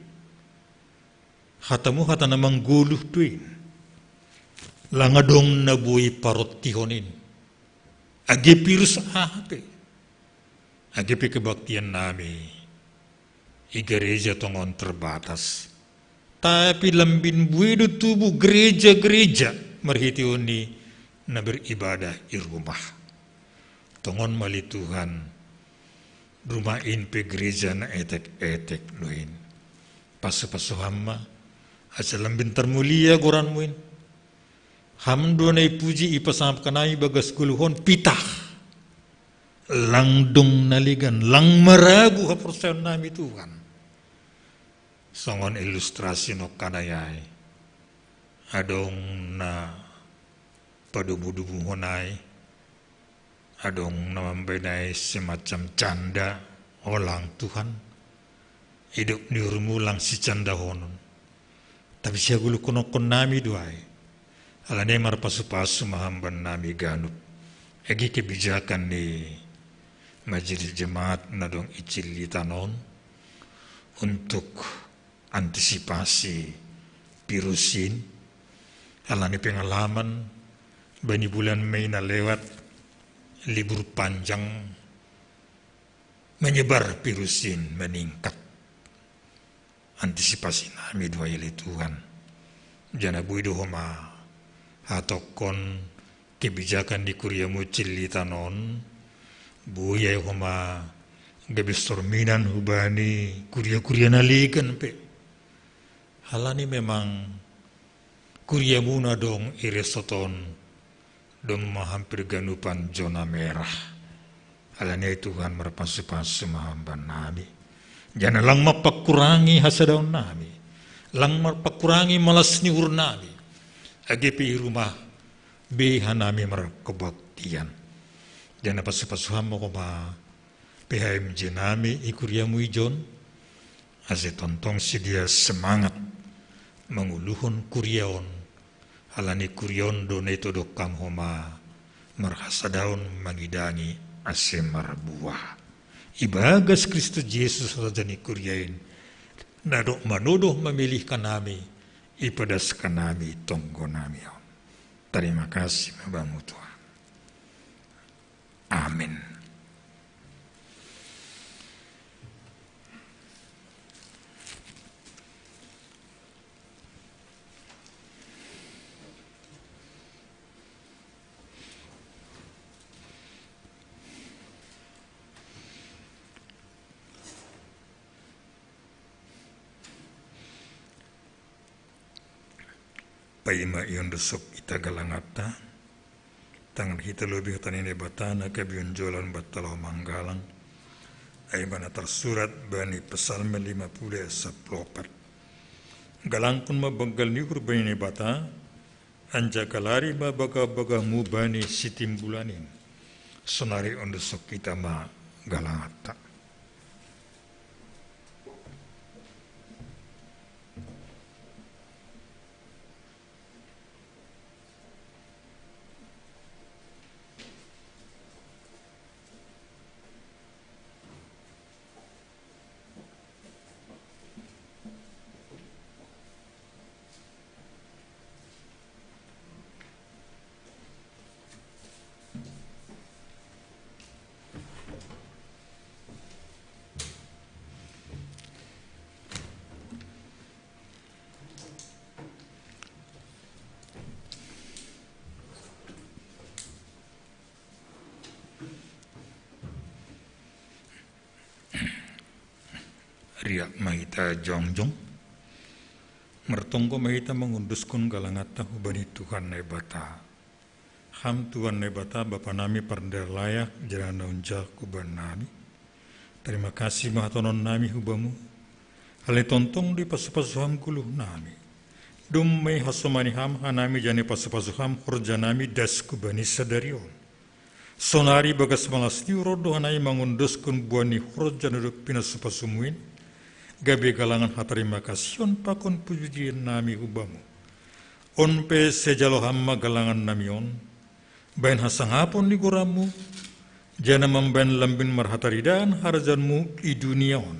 HataMu hata na manggoluh do in. Lang adong na boi parontihon in. Age virus aha pe. Age pe kebaktian nami i gereja tongon terbatas. Tapi lambin buei do tubuh gereja-gereja marhitehon ni na beribadah i rumah. Tongon ma ale Tuhan, rumah in pe gereja na etek-etek do in. Pasu-pasu Ham ma, asa lambin tarmulia goranMu in. Ham do na ipuji ipasangap hanami ibagas ngolu on, pitah. Lang dong na legan, lang maragu haporsayaon nami Tuhan. Songon ilustrasi nongkanai ai, adong na padomu-domuhon ai, adong na mambaen ai semacam canda, olang Tuhan, idop ni uhurmu lang sicandahonon. Tapi siagulukkonongkon nami do ai. Alani marpasu-pasu ma hamban nami ganup. Ege kebijakan ni majelis jemaat na dong i Cililitan on untuk antisipasi virus in. Alani pengalaman bani bulan Mei na lewat, libur panjang menyebar virus in meningkat. Antisipasi nami do ai ale Tuhan. Jana boi do homa hatongkon kebijakan ni kuriamu Cililitan on, boi ai homa gabe sorminan hubani kuria-kuria na legan pe. Halani memang kuriamu na dong i resort on, dong ma hampir ganupan zona merah. Alani ai Tuhan marpasu-pasu ma hamban nami. Jana lang mampakurangi hasadaon nami. Lang mampakurangi malas ni uhur nami. Age pe i rumah be hanami markebaktian. Jana pasu-pasu ham ma homa P H M J nami i kuriamu ijon. Ase tongtong sidia semangat manguluhon kuria on. Alani kuria on do na itodong ham homa marhasadaon mangidangi ase marbuah. Ibagas Kristus Jesus raja ni kuria in, na dob manodoh mamilihkan hami, ipadaskon hami tonggo nami on. Tarima kasih ma Bamu Tuhan. Amin. Paima iondosok hita galanganta, tangan hita lobi hata ni Naibata na gabe onjolan banta laho manggalang. Ai ma na tarsurat bani Psalmen lima puluh ayat sampulu opat. Galangkon ma banggal ni uhur bani Naibata, anjaha galari ma bagah-bagahmu bani sitimbulan in. Sonari ondosok hita ma galanganta. Riap ma hita jongjong. Martonggo ma hita mangondoskon galanganta hubani Tuhan Naibata. Ham Tuhan Naibata Bapa nami parnida layak jala na unjak huban nami. Tarima kasih ma hatonon nami hu Bamu. Alai tongtong do ipasu-pasu Ham goluh nami. Domma ihasomani Ham hanami jala ipasu-pasu Ham horja nami das hubani sadari on. Sonari bagas malas ni uhur do hanami mangondoskon buah ni horja na dob pinasu-pasuMu in, gabe galangan hatarima kasihon pakon puji-pujian nami hu Bamu. On pe sai jalo Ham ma galangan nami on, bahen hasangapon ni goranMu, jala mambahen lambin marhataridaan harajaonMu i dunia on.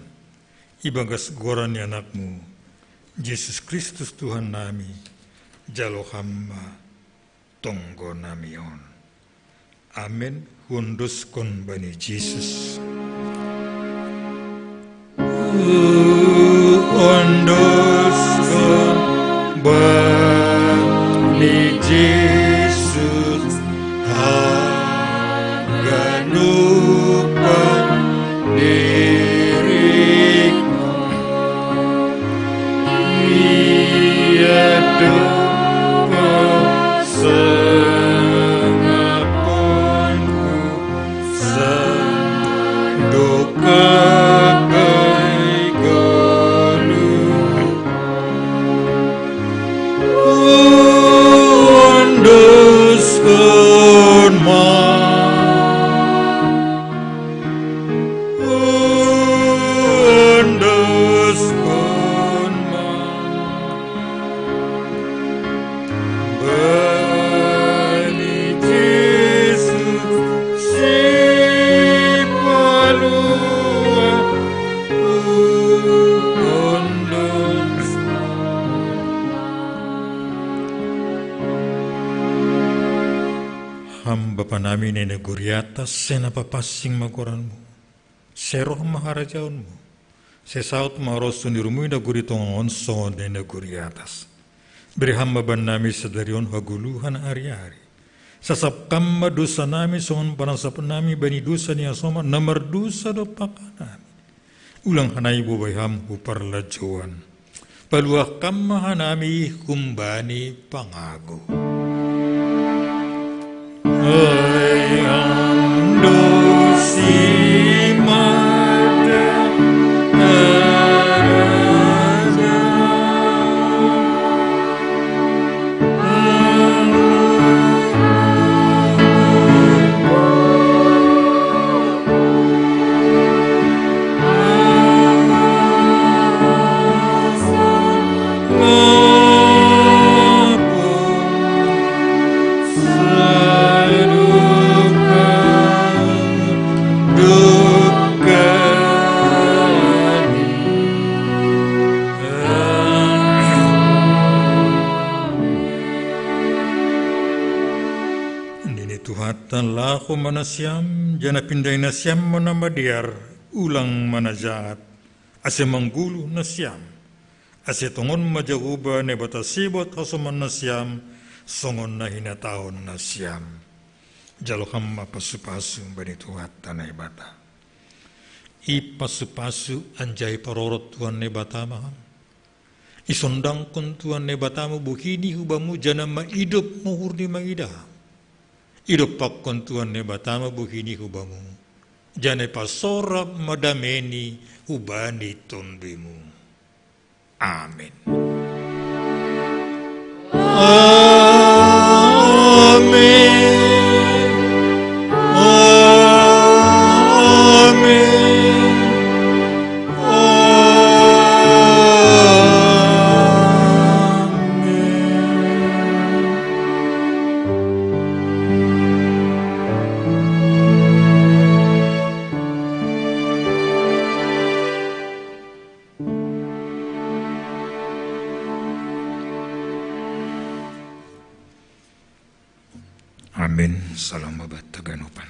Ibagas goran ni AnakMu, Jesus Kristus Tuhan nami, jalo Ham ma tonggo nami on. Amen. Huondoskon bani Jesus. Huondoskon bani Jesus haganupan diriku. Ia do pasangaponku, sandok ai goluh. Bapa nami na i nagori atas, sai na papansing ma goranmu. Sai roh ma harajaonmu. Sai saut ma roh sundurmu i nagori tonga on songon na i nagori atas. Bere Ham ma bannami sadari on hagoluhan ari-ari. Sasap Ham ma dosa nami songon panasap nami bani dosa ni hasoman na mardosa dompak hanami. Ulang hanami bobai Ham hu parlajouan. Paluah Ham ma hanami humbani pangago. Ai Ham do simada, harajaon, Nini Tuhanta, laho ma nasiam, janah pindai nasiam ma na madear, ulang ma na jahat, ase manggoluh nasiam. Ase tongon ma Jahowa Naibata sibot hasoman nasiam, songon na hinatahon nasiam. Jalo Ham ma pasu-pasu bani Tuhanta Naibata. Ipasupasu anjaha iparorot Tuhan Naibata ma ham. Isondangkon Tuhan Naibata ma bohini hu bamu, janah ma idop uhurni mangidah. Idompakkon Tuhan Naibata ma bohini hu bamu, janah ipasorap ma dameni hubani tondimu. Amen. Amen. Amen. Amen. Amin. Salam obat taganupan.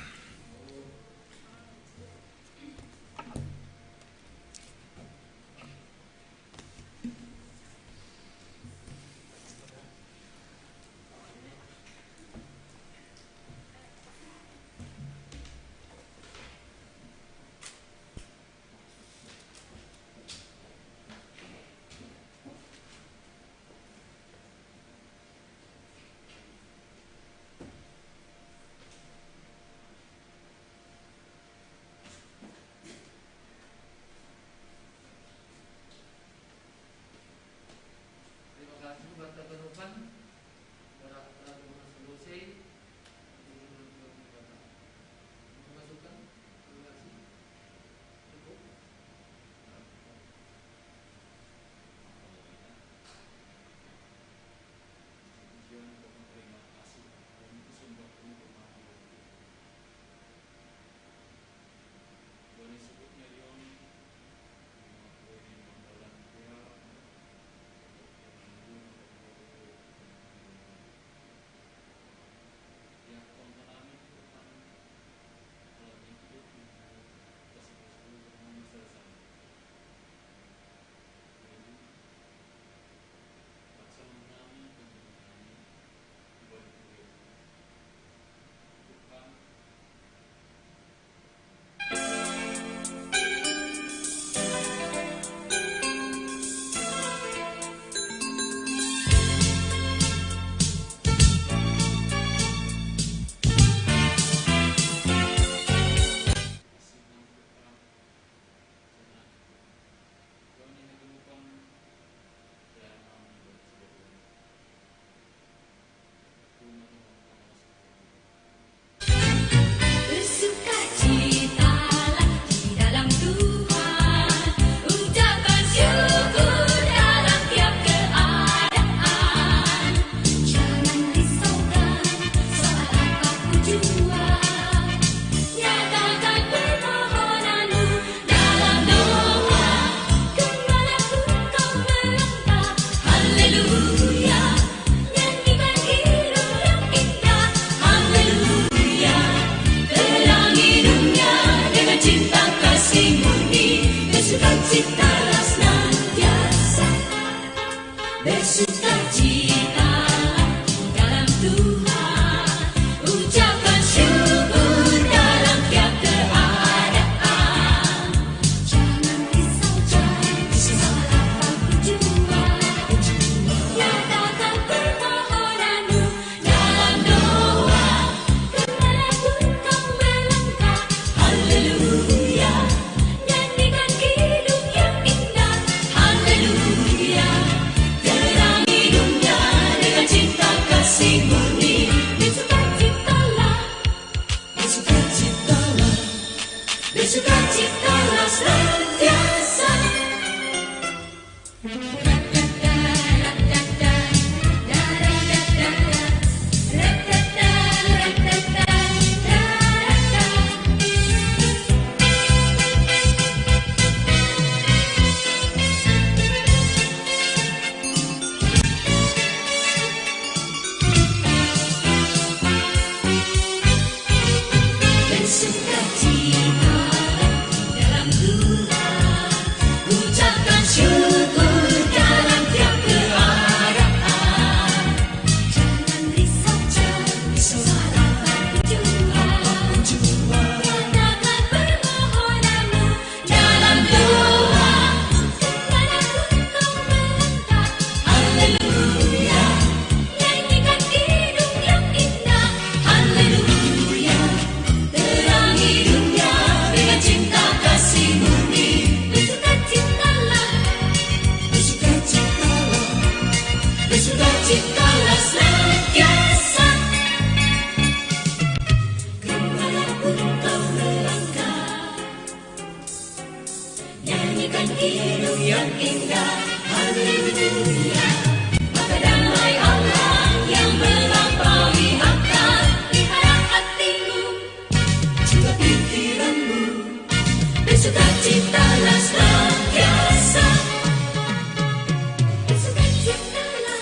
Ciptalah senantiasa, kemanapun kau melangkah, nyanyikan kidung yang indah, haleluya. Maka damai Allah yang melampaui akal pelihara hatimu, juga pikiranmu. Bersukacitalah senantiasa. Bersukacitalah,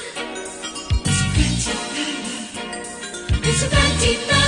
bersukacitalah, bersukacitalah.